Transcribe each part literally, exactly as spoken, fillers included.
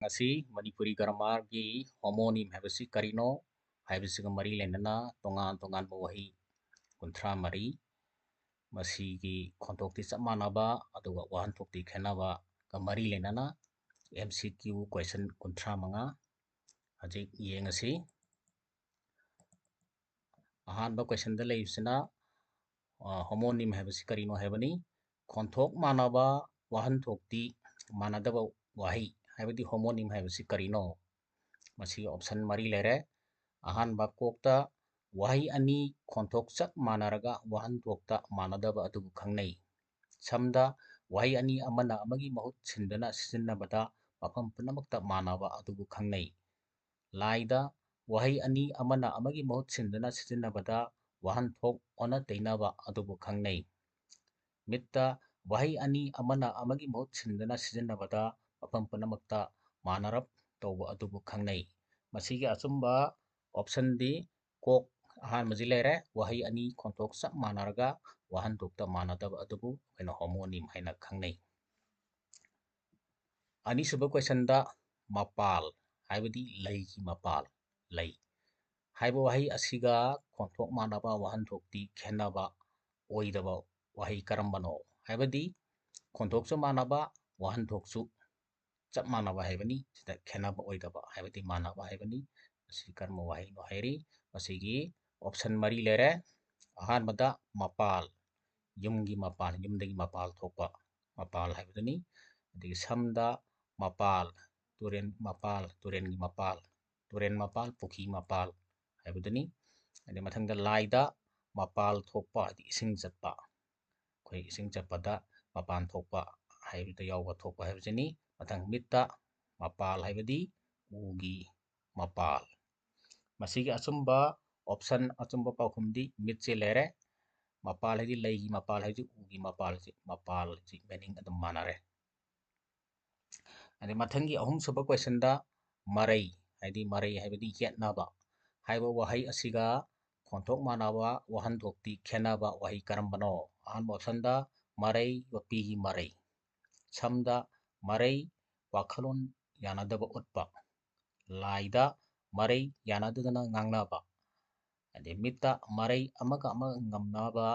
ꯑꯁꯤ ꯃꯅꯤꯄꯨꯔꯤ ꯒ꯭ꯔꯥꯃꯥꯔꯒꯤ ꯍꯣꯃꯣꯅꯤꯝ ꯍꯥꯏꯕꯁꯤ ꯀꯔꯤꯅꯣ ꯍꯥꯏꯕꯁꯤꯒ ꯃꯔꯤ ꯂꯩꯅꯅ ꯇꯣꯉꯥꯟ ꯇꯣꯉꯥꯟꯕ ꯋꯥꯍꯩ ꯀꯨꯟꯊ꯭ꯔꯥ ꯃꯔꯤ, ꯃꯁꯤꯒꯤ ꯈꯣꯟꯊꯣꯛꯇꯤ ꯆꯞ ꯃꯥꯟꯅꯕ ꯑꯗꯨꯒ ꯋꯥꯍꯟꯊꯣꯛꯇꯤ ꯈꯦꯠꯅꯕꯒ ꯃꯔꯤ ꯂꯩꯅꯅ M C Q question ꯀꯨꯟꯊ꯭ꯔꯥ ꯃꯉꯥ ꯍꯧꯖꯤꯛ ꯌꯦꯡꯉꯁꯤ꯫ ꯑꯍꯥꯟꯕ questionꯗ ꯂꯩꯔꯤꯁꯤꯅ, ꯑ, ꯍꯣꯃꯣꯅꯤꯝ ꯍꯥꯏꯕꯁꯤ ꯀꯔꯤꯅꯣ ꯍꯥꯏꯕꯅꯤ꯫ ꯈꯣꯟꯊꯣꯛ ꯃꯥꯟꯅꯕ ꯋꯥꯍꯟꯊꯣꯛꯇꯤ ꯃꯥꯟꯅꯗꯕ ꯋꯥꯍꯩ ꯍꯥꯏꯕꯗꯤ ꯍꯣꯃꯣꯅꯤꯝ ꯍꯥꯏꯕꯁꯤ ꯀꯔꯤꯅꯣ? ꯃꯁꯤꯒꯤ option ꯃꯔꯤ ꯂꯩꯔꯦ꯫ ꯑꯍꯥꯟꯕ ꯀꯣꯛꯇ ꯋꯥꯍꯩ ꯑꯅꯤ ꯈꯣꯟꯊꯣꯛ ꯆꯞ ꯃꯥꯟꯅꯔꯒ ꯋꯥꯍꯟꯊꯣꯛꯇ ꯃꯥꯟꯅꯗꯕ ꯑꯗꯨꯕꯨ ꯈꯪꯅꯩ꯫ ꯁꯝꯗ ꯋꯥꯍꯩ ꯑꯅꯤ ꯑꯃꯅ ꯑꯃꯒꯤ ꯃꯍꯨꯠ ꯁꯤꯟꯗꯨꯅ ꯁꯤꯖꯤꯟꯅꯕꯗ ꯃꯐꯝ ꯄꯨꯝꯅꯃꯛꯇ ꯃꯥꯟꯅꯕ ꯑꯗꯨꯕꯨ ꯈꯪꯅꯩ꯫ ꯂꯥꯏꯗ ꯋꯥꯍꯩ ꯑꯅꯤ ꯑꯃꯅ ꯑꯃꯒꯤ ꯃꯍꯨꯠ ꯁꯤꯟꯗꯨꯅ ꯁꯤꯖꯤꯟꯅꯕꯗ ꯋꯥꯍꯟꯊꯣꯛ ꯑꯣꯟꯅ ꯇꯩꯅꯕ ꯑꯗꯨꯕꯨ ꯈꯪꯅꯩ꯫ ꯃꯤꯠꯇ ꯋꯥꯍꯩ ꯑꯅꯤ ꯑꯃꯅ ꯑꯃꯒꯤ ꯃꯍꯨꯠ ꯁꯤꯟꯗꯨꯅ ꯁꯤꯖꯤꯟꯅꯕꯗ ꯃꯐꯝ ꯄꯨꯝꯅꯃꯛꯇ ꯃꯥꯟꯅꯔꯞ ꯇꯧꯕ ꯑꯗꯨꯕꯨ ꯈꯪꯅꯩ꯫ ꯃꯁꯤꯒꯤ ꯑꯆꯨꯝꯕ optionꯗꯤ ꯀꯣꯛ ꯑꯍꯥꯟꯕꯁꯤ ꯂꯩꯔꯦ, ꯋꯥꯍꯩ ꯑꯅꯤ ꯈꯣꯟꯊꯣꯛ ꯆꯞ ꯃꯥꯟꯅꯔꯒ ꯋꯥꯍꯟꯊꯣꯛꯇ ꯃꯥꯟꯅꯗꯕ ꯑꯗꯨꯕꯨ ꯑꯩꯈꯣꯏꯅ ꯍꯣꯃꯣꯅꯤꯝ ꯍꯥꯏꯅ ꯈꯪꯅꯩ꯫ ꯑꯅꯤꯁꯨꯕ questionꯗ ꯃꯄꯥꯜ ꯍꯥꯏꯕꯗꯤ ꯂꯩꯒꯤ ꯃꯄꯥꯜ, ꯂꯩ ꯍꯥꯏꯕ ꯋꯥꯍꯩ ꯑꯁꯤꯒ ꯈꯣꯟꯊꯣꯛ ꯃꯥꯟꯅꯕ ꯋꯥꯍꯟꯊꯣꯛꯇꯤ ꯈꯦꯠꯅꯕ ꯑꯣꯏꯗꯕ ꯋꯥꯍꯩ ꯀꯔꯝꯕꯅꯣ? ꯍꯥꯏꯕꯗꯤ ꯈꯣꯟꯊꯣꯛꯁꯨ ꯃꯥꯟꯅꯕ, ꯋꯥꯍꯟꯊꯣꯛꯁꯨ ꯆꯞ ꯃꯥꯟꯅꯕ ꯍꯥꯏꯕꯅꯤ꯫ ꯁꯤꯗ ꯈꯦꯠꯅꯕ ꯑꯣꯏꯗꯕ ꯍꯥꯏꯕꯗꯤ ꯃꯥꯟꯅꯕ ꯍꯥꯏꯕꯅꯤ꯫ ꯃꯁꯤ ꯀꯔꯝꯕ ꯋꯥꯍꯩꯅꯣ ꯍꯥꯏꯔꯤ? ꯃꯁꯤꯒꯤ option ꯃꯔꯤ ꯂꯩꯔꯦ꯫ ꯑꯍꯥꯟꯕꯗ ꯃꯄꯥꯜ, ꯌꯨꯝꯒꯤ ꯃꯄꯥꯜ, ꯌꯨꯝꯗꯒꯤ ꯃꯄꯥꯜ ꯊꯣꯛꯄ ꯃꯄꯥꯜ ꯍꯥꯏꯕꯗꯨꯅꯤ꯫ ꯑꯗꯒꯤ ꯁꯝꯗ ꯃꯄꯥꯜ, ꯇꯨꯔꯦꯟ ꯃꯄꯥꯜ, ꯇꯨꯔꯦꯟꯒꯤ ꯃꯄꯥꯜ, ꯇꯨꯔꯦꯟ ꯃꯄꯥꯜ, ꯄꯨꯈ꯭ꯔꯤ ꯃꯄꯥꯜ ꯍꯥꯏꯕꯗꯨꯅꯤ꯫ ꯑꯗꯩ ꯃꯊꯪꯗ ꯂꯥꯏꯗ ꯃꯄꯥꯜ ꯊꯣꯛꯄ ꯍꯥꯏꯗꯤ ꯏꯁꯤꯡ ꯆꯠꯄ, ꯑꯩꯈꯣꯏ ꯏꯁꯤꯡ ꯆꯠꯄꯗ ꯃꯄꯥꯟ ꯊꯣꯛꯄ ꯍꯥꯏꯕꯗ ꯌꯥꯎꯕ ꯊꯣꯛꯄ ꯍꯥꯏꯕꯁꯤꯅꯤ꯫ ꯃꯊꯪ ꯃꯤꯠꯇ ꯃꯄꯥꯜ ꯍꯥꯏꯕꯗꯤ ꯎꯒꯤ ꯃꯄꯥꯜ꯫ ꯃꯁꯤꯒꯤ ꯑꯆꯨꯝꯕ option, ꯑꯆꯨꯝꯕ ꯄꯥꯎꯈꯨꯝꯗꯤ ꯃꯤꯠꯁꯦ ꯂꯩꯔꯦ꯫ ꯃꯄꯥꯜ ꯍꯥꯏꯗꯤ ꯂꯩꯒꯤ ꯃꯄꯥꯜ ꯍꯥꯏꯗꯤ ꯎꯒꯤ ꯃꯄꯥꯜꯁꯤ, ꯃꯄꯥꯜꯁꯤ meaning ꯑꯗꯨꯝ ꯃꯥꯟꯅꯔꯦ꯫ ꯑꯗꯩ ꯃꯊꯪꯒꯤ ꯑꯍꯨꯝꯁꯨꯕ questionꯗ ꯃꯔꯩ ꯍꯥꯏꯗꯤ ꯃꯔꯩ ꯍꯥꯏꯕꯗꯤ ꯌꯦꯠꯅꯕ ꯍꯥꯏꯕ ꯋꯥꯍꯩ ꯑꯁꯤꯒ ꯈꯣꯟꯊꯣꯛ ꯃꯥꯟꯅꯕ ꯋꯥꯍꯟꯊꯣꯛꯇꯤ ꯈꯦꯠꯅꯕ ꯋꯥꯍꯩ ꯀꯔꯝꯕꯅꯣ? ꯑꯍꯥꯟꯕ optionꯗ ꯃꯔꯩ, ꯌꯣꯠꯄꯤꯒꯤ ꯃꯔꯩ꯫ ꯁꯝꯗ ꯃꯔꯩ, ꯋꯥꯈꯜꯂꯣꯟ ꯌꯥꯅꯗꯕ ꯎꯠꯄ꯫ ꯂꯥꯏꯗ ꯃꯔꯩ ꯌꯥꯅꯗꯗꯅ ꯉꯥꯡꯅꯕ꯫ ꯑꯗꯩ ꯃꯤꯠꯇ ꯃꯔꯩ ꯑꯃꯒ ꯑꯃꯒ ꯉꯝꯅꯕ,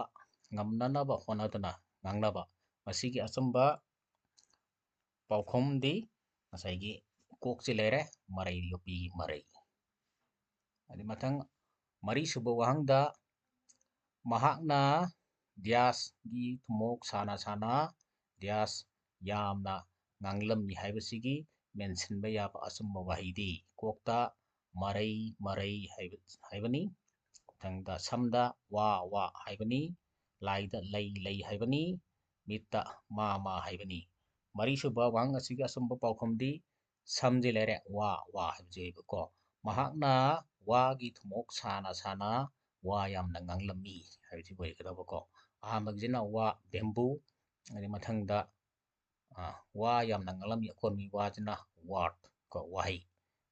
ꯉꯝꯅꯅꯕ ꯍꯣꯠꯅꯗꯨꯅ ꯉꯥꯡꯅꯕ꯫ ꯃꯁꯤꯒꯤ ꯑꯆꯨꯝꯕ ꯄꯥꯎꯈꯨꯝꯗꯤ ꯉꯁꯥꯏꯒꯤ ꯀꯣꯛꯁꯤ ꯂꯩꯔꯦ, ꯃꯔꯩ ꯌꯣꯠꯄꯤꯒꯤ ꯃꯔꯩ꯫ ꯑꯗꯩ ꯃꯊꯪ ꯃꯔꯤꯁꯨꯕ ꯋꯥꯍꯪꯗ ꯃꯍꯥꯛꯅ ꯗ꯭ꯌꯥꯁꯒꯤ ꯊꯨꯝꯃꯣꯛ ꯁꯥꯅ ꯁꯥꯅ ꯗ꯭ꯌꯥꯁ ꯌꯥꯝꯅ ꯉꯥꯡꯂꯝꯃꯤ ꯍꯥꯏꯕꯁꯤꯒꯤ ꯃꯦꯟꯁꯤꯟꯕ ꯌꯥꯕ ꯑꯆꯨꯝꯕ ꯋꯥꯍꯩꯗꯤ ꯀꯣꯛꯇ ꯃꯔꯩ ꯃꯔꯩ ꯍꯥꯏꯕ, ꯍꯥꯏꯕꯅꯤ꯫ ꯃꯊꯪꯗ ꯁꯝꯗ ꯋꯥ ꯋꯥ ꯍꯥꯏꯕꯅꯤ꯫ ꯂꯥꯏꯗ ꯂꯩ ꯂꯩ ꯍꯥꯏꯕꯅꯤ꯫ ꯃꯤꯠꯇ ꯃꯥ ꯃꯥ ꯍꯥꯏꯕꯅꯤ꯫ ꯃꯔꯤꯁꯨꯕ ꯋꯥꯍꯪ ꯑꯁꯤꯒꯤ ꯑꯆꯨꯝꯕ ꯄꯥꯎꯈꯨꯝꯗꯤ ꯁꯝꯁꯤ ꯂꯩꯔꯦ, ꯋꯥ ꯋꯥ ꯍꯥꯏꯕꯁꯤ ꯑꯣꯏꯕꯀꯣ꯫ ꯃꯍꯥꯛꯅ ꯋꯥꯒꯤ ꯊꯨꯝꯃꯣꯛ ꯁꯥꯅ ꯁꯥꯅ ꯋꯥ ꯌꯥꯝꯅ ꯉꯥꯡꯂꯝꯃꯤ ꯍꯥꯏꯕꯁꯤ ꯑꯣꯏꯒꯗꯕꯀꯣ꯫ ꯑꯍꯥꯟꯕꯒꯤꯁꯤꯅ ꯋꯥ, ꯕꯦꯝꯕꯨ, ꯑꯗꯩ ꯃꯊꯪꯗ, ꯑ, ꯋꯥ ꯌꯥꯝꯅ ꯉꯥꯡꯂꯝꯃꯤ ꯑꯀꯣꯟꯕꯒꯤ ꯋꯥꯁꯤꯅ ꯋꯥꯔꯗ ꯀꯣ, ꯋꯥꯍꯩ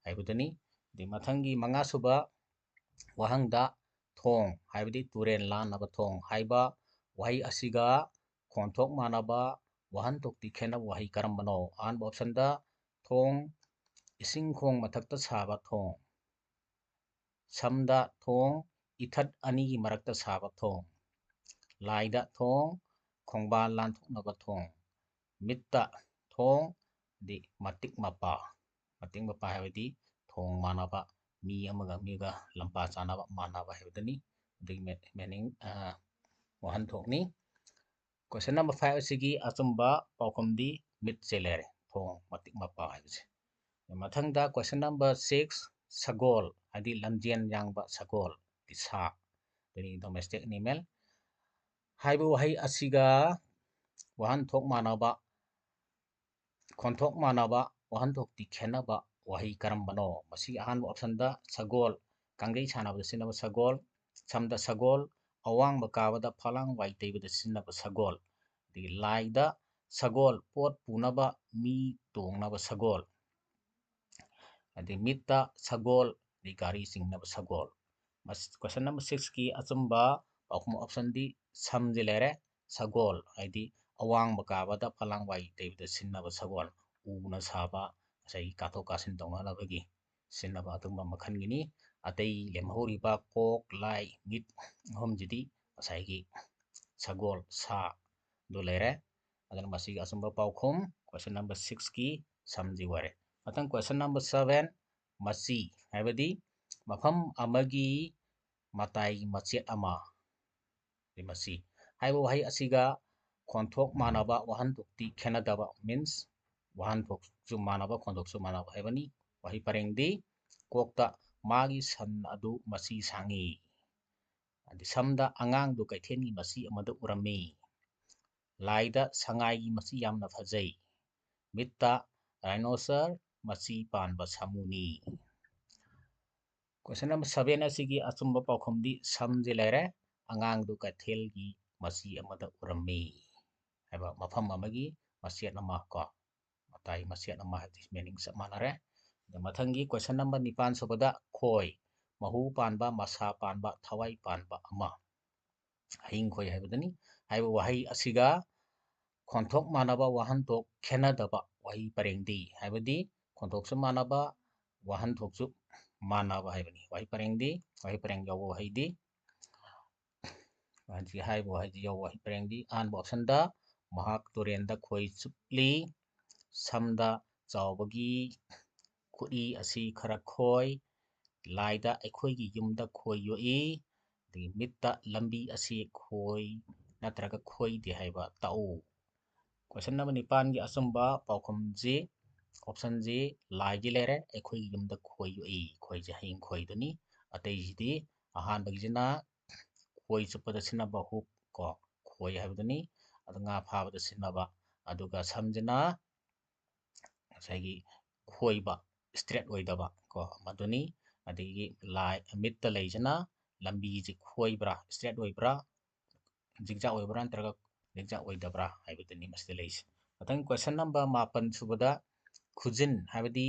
ꯍꯥꯏꯕꯗꯨꯅꯤ꯫ ꯑꯗꯩ ꯃꯊꯪꯒꯤ ꯃꯉꯥꯁꯨꯕ ꯋꯥꯍꯪꯗ ꯊꯣꯡ ꯍꯥꯏꯕꯗꯤ ꯇꯨꯔꯦꯜ ꯂꯥꯟꯅꯕ ꯊꯣꯡ ꯍꯥꯏꯕ ꯋꯥꯍꯩ ꯑꯁꯤꯒ ꯈꯣꯟꯊꯣꯛ ꯃꯥꯟꯅꯕ ꯋꯥꯍꯟꯊꯣꯛꯇꯤ ꯈꯦꯠꯅꯕ ꯋꯥꯍꯩ ꯀꯔꯝꯕꯅꯣ? ꯑꯍꯥꯟꯕ ꯑꯣꯞꯁꯟꯗ ꯊꯣꯡ, ꯏꯁꯤꯡ ꯈꯣꯡ ꯃꯊꯛꯇ ꯁꯥꯕ ꯊꯣꯡ꯫ ꯁꯝꯗ ꯊꯣꯡ, ꯏꯊꯠ ꯑꯅꯤꯒꯤ ꯃꯔꯛꯇ ꯁꯥꯕ ꯊꯣꯡ꯫ ꯂꯥꯏꯗ ꯊꯣꯡ, ꯈꯣꯡꯕꯥꯜ ꯂꯥꯟꯊꯣꯛꯅꯕ ꯊꯣꯡ꯫ ꯃꯤꯠꯇ ꯊꯣꯡ, ꯗꯤ ꯃꯇꯤꯛ ꯃꯄꯥ꯫ ꯃꯇꯤꯛ ꯃꯄꯥ ꯍꯥꯏꯕꯗꯤ ꯊꯣꯡ ꯃꯥꯟꯅꯕ, ꯃꯤ ꯑꯃꯒ ꯃꯤꯒ ꯂꯝꯄꯥ ꯆꯥꯅꯕ, ꯃꯥꯟꯅꯕ ꯍꯥꯏꯕꯗꯨꯅꯤ꯫ ꯑꯗꯨꯒꯤ ꯃꯦ-, meaning, ꯑ, ꯋꯥꯍꯟꯊꯣꯛꯅꯤ꯫ Question number five ꯑꯁꯤꯒꯤ ꯑꯆꯨꯝꯕ ꯄꯥꯎꯈꯨꯝꯗꯤ ꯃꯤꯠꯁꯦ ꯂꯩꯔꯦ, ꯊꯣꯡ ꯃꯇꯤꯛ ꯃꯄꯥ ꯍꯥꯏꯕꯁꯦ꯫ ꯃꯊꯪꯗ question number six, ꯁꯒꯣꯜ ꯍꯥꯏꯗꯤ ꯂꯝꯖꯦꯟ ꯌꯥꯡꯕ ꯁꯒꯣꯜ, ꯗꯤ ꯁꯥ, ꯑꯗꯨꯅꯤ domestic animal ꯍꯥꯏꯕ ꯋꯥꯍꯩ ꯑꯁꯤꯒ ꯋꯥꯍꯟꯊꯣꯛ ꯃꯥꯟꯅꯕ, ꯈꯣꯟꯊꯣꯛ ꯃꯥꯟꯅꯕ, ꯋꯥꯍꯟꯊꯣꯛꯇꯤ ꯈꯦꯠꯅꯕ ꯋꯥꯍꯩ ꯀꯔꯝꯕꯅꯣ? ꯃꯁꯤꯒꯤ ꯑꯍꯥꯟꯕ ꯑꯣꯞꯁꯟꯗ ꯁꯒꯣꯜ, ꯀꯥꯡꯖꯩ ꯁꯥꯟꯅꯕꯗ ꯁꯤꯖꯤꯟꯅꯕ ꯁꯒꯣꯜ, ꯁꯝꯗ ꯁꯒꯣꯜ, ꯑꯋꯥꯡꯕ ꯀꯥꯕꯗ ꯐꯂꯥꯡ ꯋꯥꯏ ꯇꯩꯕꯗ ꯁꯤꯖꯤꯟꯅꯕ ꯁꯒꯣꯜ, ꯑꯗꯒꯤ ꯂꯥꯏꯗ ꯁꯒꯣꯜ, ꯄꯣꯠ ꯄꯨꯅꯕ ꯃꯤ ꯇꯣꯡꯅꯕ ꯁꯒꯣꯜ, ꯑꯗꯩ ꯃꯤꯠꯇ ꯁꯒꯣꯜ, ꯑꯗꯩ ꯒꯥꯔꯤ ꯆꯤꯡꯅꯕ ꯁꯒꯣꯜ꯫ ꯃꯁ-, question number sixꯀꯤ ꯑꯆꯨꯝꯕ ꯄꯥꯎꯈꯨꯝ ꯑꯣꯞꯁꯟꯗꯤ ꯁꯝꯁꯦ ꯂꯩꯔꯦ, ꯁꯒꯣꯜ, ꯍꯥꯏꯗꯤ ꯑꯋꯥꯡꯕ ꯀꯥꯕꯗ ꯐꯂꯥꯡ ꯋꯥꯏ ꯇꯩꯕꯗ ꯁꯤꯖꯤꯟꯅꯕ ꯁꯒꯣꯜ, ꯎꯅ ꯁꯥꯕ ꯉꯁꯥꯏꯒꯤ ꯀꯥꯊꯣꯛ ꯀꯥꯁꯤꯟ ꯇꯧꯅꯅꯕꯒꯤ ꯁꯤꯖꯤꯟꯅꯕ ꯑꯗꯨꯒꯨꯝꯕ ꯃꯈꯜꯒꯤꯅꯤ꯫ ꯑꯇꯩ ꯂꯦꯝꯍꯧꯔꯤꯕ ꯀꯣꯛ, ꯂꯥꯏ, ꯃꯤꯠ ꯑꯍꯨꯝꯁꯤꯗꯤ ꯉꯁꯥꯏꯒꯤ ꯁꯒꯣꯜ, ꯁꯥꯗꯨ ꯂꯩꯔꯦ꯫ ꯑꯗꯨꯅ ꯃꯁꯤꯒꯤ ꯑꯆꯨꯝꯕ ꯄꯥꯎꯈꯨꯝ question number sixꯀꯤ ꯁꯝꯁꯤ ꯑꯣꯏꯔꯦ꯫ ꯃꯊꯪ question number seven, ꯃꯆꯤ ꯍꯥꯏꯕꯗꯤ ꯃꯐꯝ ꯑꯃꯒꯤ ꯃꯇꯥꯏ ꯃꯆꯦꯠ ꯑꯃ꯫ ꯃꯆꯤ ꯍꯥꯏꯕ ꯋꯥꯍꯩ ꯑꯁꯤꯒ ꯈꯣꯟꯊꯣꯛ ꯃꯥꯟꯅꯕ ꯋꯥꯍꯟꯊꯣꯛꯇꯤ ꯈꯦꯠꯅꯗꯕ, means ꯋꯥꯍꯟꯊꯣꯛꯁꯨ ꯃꯥꯟꯅꯕ, ꯈꯣꯟꯊꯣꯛꯁꯨ ꯃꯥꯟꯅꯕ ꯍꯥꯏꯕꯅꯤ꯫ ꯋꯥꯍꯩ ꯄꯔꯦꯡꯗꯤ ꯀꯣꯛꯇ ꯃꯥꯒꯤ ꯁꯟ ꯑꯗꯨ ꯃꯆꯤ ꯁꯥꯡꯉꯤ꯫ ꯑꯗꯩ ꯁꯝꯗ ꯑꯉꯥꯡꯗꯨ ꯀꯩꯊꯦꯜꯒꯤ ꯃꯆꯤ ꯑꯃꯗ ꯎꯔꯝꯃꯤ꯫ ꯂꯥꯏꯗ ꯁꯉꯥꯏꯒꯤ ꯃꯆꯤ ꯌꯥꯝꯅ ꯐꯖꯩ꯫ ꯃꯤꯠꯇ rhinoceros ꯃꯆꯤ ꯄꯥꯟꯕ ꯁꯥꯃꯨꯅꯤ꯫ Question number seven ꯑꯁꯤꯒꯤ ꯑꯆꯨꯝꯕ ꯄꯥꯎꯈꯨꯝꯗꯤ ꯁꯝꯁꯤ ꯂꯩꯔꯦ꯫ ꯑꯉꯥꯡꯗꯨ ꯀꯩꯊꯦꯜꯒꯤ ꯃꯆꯤ ꯑꯃꯗ ꯎꯔꯝꯃꯤ ꯍꯥꯏꯕ ꯃꯐꯝ ꯑꯃꯒꯤ ꯃꯆꯦꯠ ꯑꯃ ꯀꯣ, ꯃꯇꯥꯏ ꯃꯆꯦꯠ ꯑꯃ ꯍꯥꯏꯕꯗꯤ meaning ꯆꯞ ꯃꯥꯟꯅꯔꯦ꯫ ꯑꯗ ꯃꯊꯪꯒꯤ question number ꯅꯤꯄꯥꯟ ꯁꯨꯕꯗ ꯈꯣꯏ, ꯃꯍꯨ ꯄꯥꯟꯕ, ꯃꯁꯥ ꯄꯥꯟꯕ, ꯊꯋꯥꯏ ꯄꯥꯟꯕ ꯑꯃ꯫ ꯍꯌꯤꯡ ꯈꯣꯏ ꯍꯥꯏꯕꯗꯨꯅꯤ꯫ ꯍꯥꯏꯕ ꯋꯥꯍꯩ ꯑꯁꯤꯒ ꯈꯣꯟꯊꯣꯛ ꯃꯥꯟꯅꯕ, ꯋꯥꯍꯟꯊꯣꯛ ꯈꯦꯠꯅꯗꯕ ꯋꯥꯍꯩ ꯄꯔꯦꯡꯗꯤ ꯍꯥꯏꯕꯗꯤ ꯈꯣꯟꯊꯣꯛꯁꯨ ꯃꯥꯟꯅꯕ, ꯋꯥꯍꯟꯊꯣꯛꯁꯨ ꯃꯥꯟꯅꯕ ꯍꯥꯏꯕꯅꯤ꯫ ꯋꯥꯍꯩ ꯄꯔꯦꯡꯗꯤ, ꯋꯥꯍꯩ ꯄꯔꯦꯡ ꯌꯥꯎꯕ ꯋꯥꯍꯩꯗꯤ, ꯍꯧꯖꯤꯛ ꯍꯥꯏꯔꯤꯕ ꯋꯥꯍꯩꯗꯤ ꯌꯥꯎꯕ ꯋꯥꯍꯩ ꯄꯔꯦꯡꯗꯤ ꯑꯍꯥꯟꯕ optionꯗ ꯃꯍꯥꯛ ꯇꯨꯔꯦꯟꯗ ꯈꯣꯏ ꯆꯨꯞꯂꯤ, ꯁꯝꯗ ꯆꯥꯎꯕꯒꯤ ꯈꯨꯠꯏ ꯑꯁꯤ ꯈꯔ ꯈꯣꯏ, ꯂꯥꯏꯗ ꯑꯩꯈꯣꯏꯒꯤ ꯌꯨꯝꯗ ꯈꯣꯏ ꯌꯣꯛꯏ, ꯑꯗꯒꯤ ꯃꯤꯠꯇ ꯂꯝꯕꯤ ꯑꯁꯤ ꯈꯣꯏ ꯅꯠꯇ꯭ꯔꯒ ꯈꯣꯏꯗꯦ ꯍꯥꯏꯕ ꯇꯥꯛꯎ꯫ Question number ꯅꯤꯄꯥꯟꯒꯤ ꯑꯆꯨꯝꯕ ꯄꯥꯎꯈꯨꯝꯁꯤ, optionꯁꯤ ꯂꯥꯏꯒꯤ ꯂꯩꯔꯦ, ꯑꯩꯈꯣꯏꯒꯤ ꯌꯨꯝꯗ ꯈꯣꯏ ꯌꯣꯛꯏ, ꯈꯣꯏꯁꯦ ꯍꯌꯤꯡ ꯈꯣꯏꯗꯨꯅꯤ꯫ ꯑꯇꯩꯁꯤꯗꯤ ꯑꯍꯥꯟꯕꯒꯤꯁꯤꯅ ꯈꯣꯏ ꯆꯨꯞꯄꯗ ꯁꯤꯖꯤꯟꯅꯕ hook ꯀꯣ, ꯈꯣꯏ ꯍꯥꯏꯕꯗꯨꯅꯤ꯫ ꯑꯗꯨ ꯉꯥ ꯐꯥꯕꯗ ꯁꯤꯖꯤꯟꯅꯕ, ꯑꯗꯨꯒ ꯁꯝꯁꯤꯅ ꯉꯁꯥꯏꯒꯤ ꯈꯣꯏꯕ, straight ꯑꯣꯏꯗꯕ ꯀꯣ, ꯃꯗꯨꯅꯤ꯫ ꯑꯗꯒꯤ ꯂꯥꯏ, ꯃꯤꯠꯇ ꯂꯩꯁꯤꯅ ꯂꯝꯕꯤꯁꯤ ꯈꯣꯏꯕ꯭ꯔꯥ, straight ꯑꯣꯏꯕ꯭ꯔꯥ, zigzag ꯑꯣꯏꯕ꯭ꯔꯥ ꯅꯠꯇ꯭ꯔꯒ zigzag ꯑꯣꯏꯗꯕ꯭ꯔꯥ ꯍꯥꯏꯕꯗꯨꯅꯤ ꯃꯁꯤꯗ ꯂꯩꯔꯤꯁꯦ꯫ ꯃꯊꯪ question number ꯃꯥꯄꯟ ꯁꯨꯕꯗ ꯈꯨꯖꯤꯟ ꯍꯥꯏꯕꯗꯤ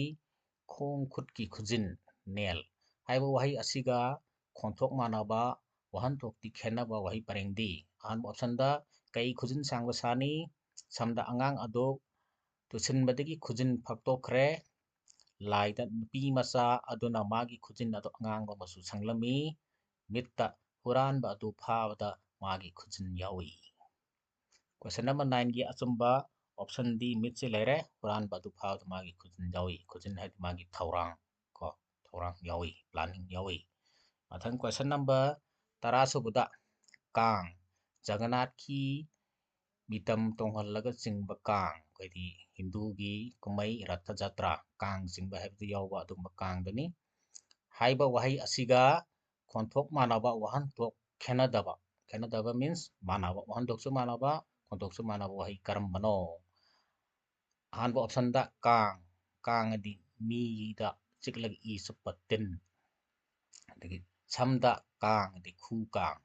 ꯈꯣꯡ ꯈꯨꯠꯀꯤ ꯈꯨꯖꯤꯟ, nail ꯍꯥꯏꯕ ꯋꯥꯍꯩ ꯑꯁꯤꯒ ꯈꯣꯟꯊꯣꯛ ꯃꯥꯟꯅꯕ, ꯋꯥꯍꯟꯊꯣꯛꯇꯤ ꯈꯦꯠꯅꯕ ꯋꯥꯍꯩ ꯄꯔꯦꯡꯗꯤ ꯑꯍꯥꯟꯕ optionꯗ ꯀꯩ ꯈꯨꯖꯤꯟ ꯁꯥꯡꯕ ꯁꯥꯅꯤ? ꯁꯝꯗ ꯑꯉꯥꯡ ꯑꯗꯨ ꯇꯨꯁꯤꯟꯕꯗꯒꯤ ꯈꯨꯖꯤꯟ ꯐꯛꯇꯣꯛꯈ꯭ꯔꯦ꯫ ꯂꯥꯏꯗ ꯅꯨꯄꯤ ꯃꯆꯥ ꯑꯗꯨꯅ ꯃꯥꯒꯤ ꯈꯨꯖꯤꯟ ꯑꯗꯨ ꯑꯉꯥꯡꯕ ꯃꯆꯨ ꯁꯪꯂꯝꯃꯤ꯫ ꯃꯤꯠꯇ ꯍꯨꯔꯥꯟꯕ ꯑꯗꯨ ꯐꯥꯕꯗ ꯃꯥꯒꯤ ꯈꯨꯖꯤꯟ ꯌꯥꯎꯏ꯫ Question number nineꯒꯤ ꯑꯆꯨꯝꯕ option D, ꯃꯤꯠꯁꯦ ꯂꯩꯔꯦ, ꯍꯨꯔꯥꯟꯕ ꯑꯗꯨ ꯐꯥꯕꯗ ꯃꯥꯒꯤ ꯈꯨꯖꯤꯟ ꯌꯥꯎꯏ꯫ ꯈꯨꯖꯤꯟ ꯍꯥꯏꯗꯤ ꯃꯥꯒꯤ ꯊꯧꯔꯥꯡ ꯀꯣ, ꯊꯧꯔꯥꯡ ꯌꯥꯎꯏ, planning ꯌꯥꯎꯏ꯫ ꯃꯊꯪ question number ꯇꯔꯥ ꯁꯨꯕꯗ, ꯀꯥꯡ, ꯖꯒꯅꯥꯊꯀꯤ ꯃꯤꯇꯝ ꯇꯣꯡꯍꯜꯂꯒ ꯆꯤꯡꯕ ꯀꯥꯡ, ꯑꯩꯈꯣꯏꯗꯤ ꯍꯤꯟꯗꯨꯒꯤ ꯀꯨꯝꯍꯩ ꯔꯊ ꯖꯇ꯭ꯔꯥ, ꯀꯥꯡ ꯆꯤꯡꯕ ꯍꯥꯏꯕꯗꯨ ꯌꯥꯎꯕ ꯑꯗꯨꯒꯨꯝꯕ ꯀꯥꯡꯗꯨꯅꯤ꯫ ꯍꯥꯏꯕ ꯋꯥꯍꯩ ꯑꯁꯤꯒ ꯈꯣꯟꯊꯣꯛ ꯃꯥꯟꯅꯕ, ꯋꯥꯍꯟꯊꯣꯛ ꯈꯦꯠꯅꯗꯕ, ꯈꯦꯠꯅꯗꯕ means ꯃꯥꯟꯅꯕ, ꯋꯥꯍꯟꯊꯣꯛꯁꯨ ꯃꯥꯟꯅꯕ, ꯈꯣꯟꯊꯣꯛꯁꯨ ꯃꯥꯟꯅꯕ ꯋꯥꯍꯩ ꯀꯔꯝꯕꯅꯣ? ꯑꯍꯥꯟꯕ optionꯗ ꯀꯥꯡ, ꯀꯥꯡ ꯑꯗꯤ ꯃꯤꯗ ꯆꯤꯛꯂꯒ ꯏ ꯆꯨꯞꯄ ꯇꯤꯟ꯫ ꯑꯗꯒꯤ ꯁꯝꯗ ꯀꯥꯡ ꯑꯗꯤ ꯈꯨ ꯀꯥꯡ꯫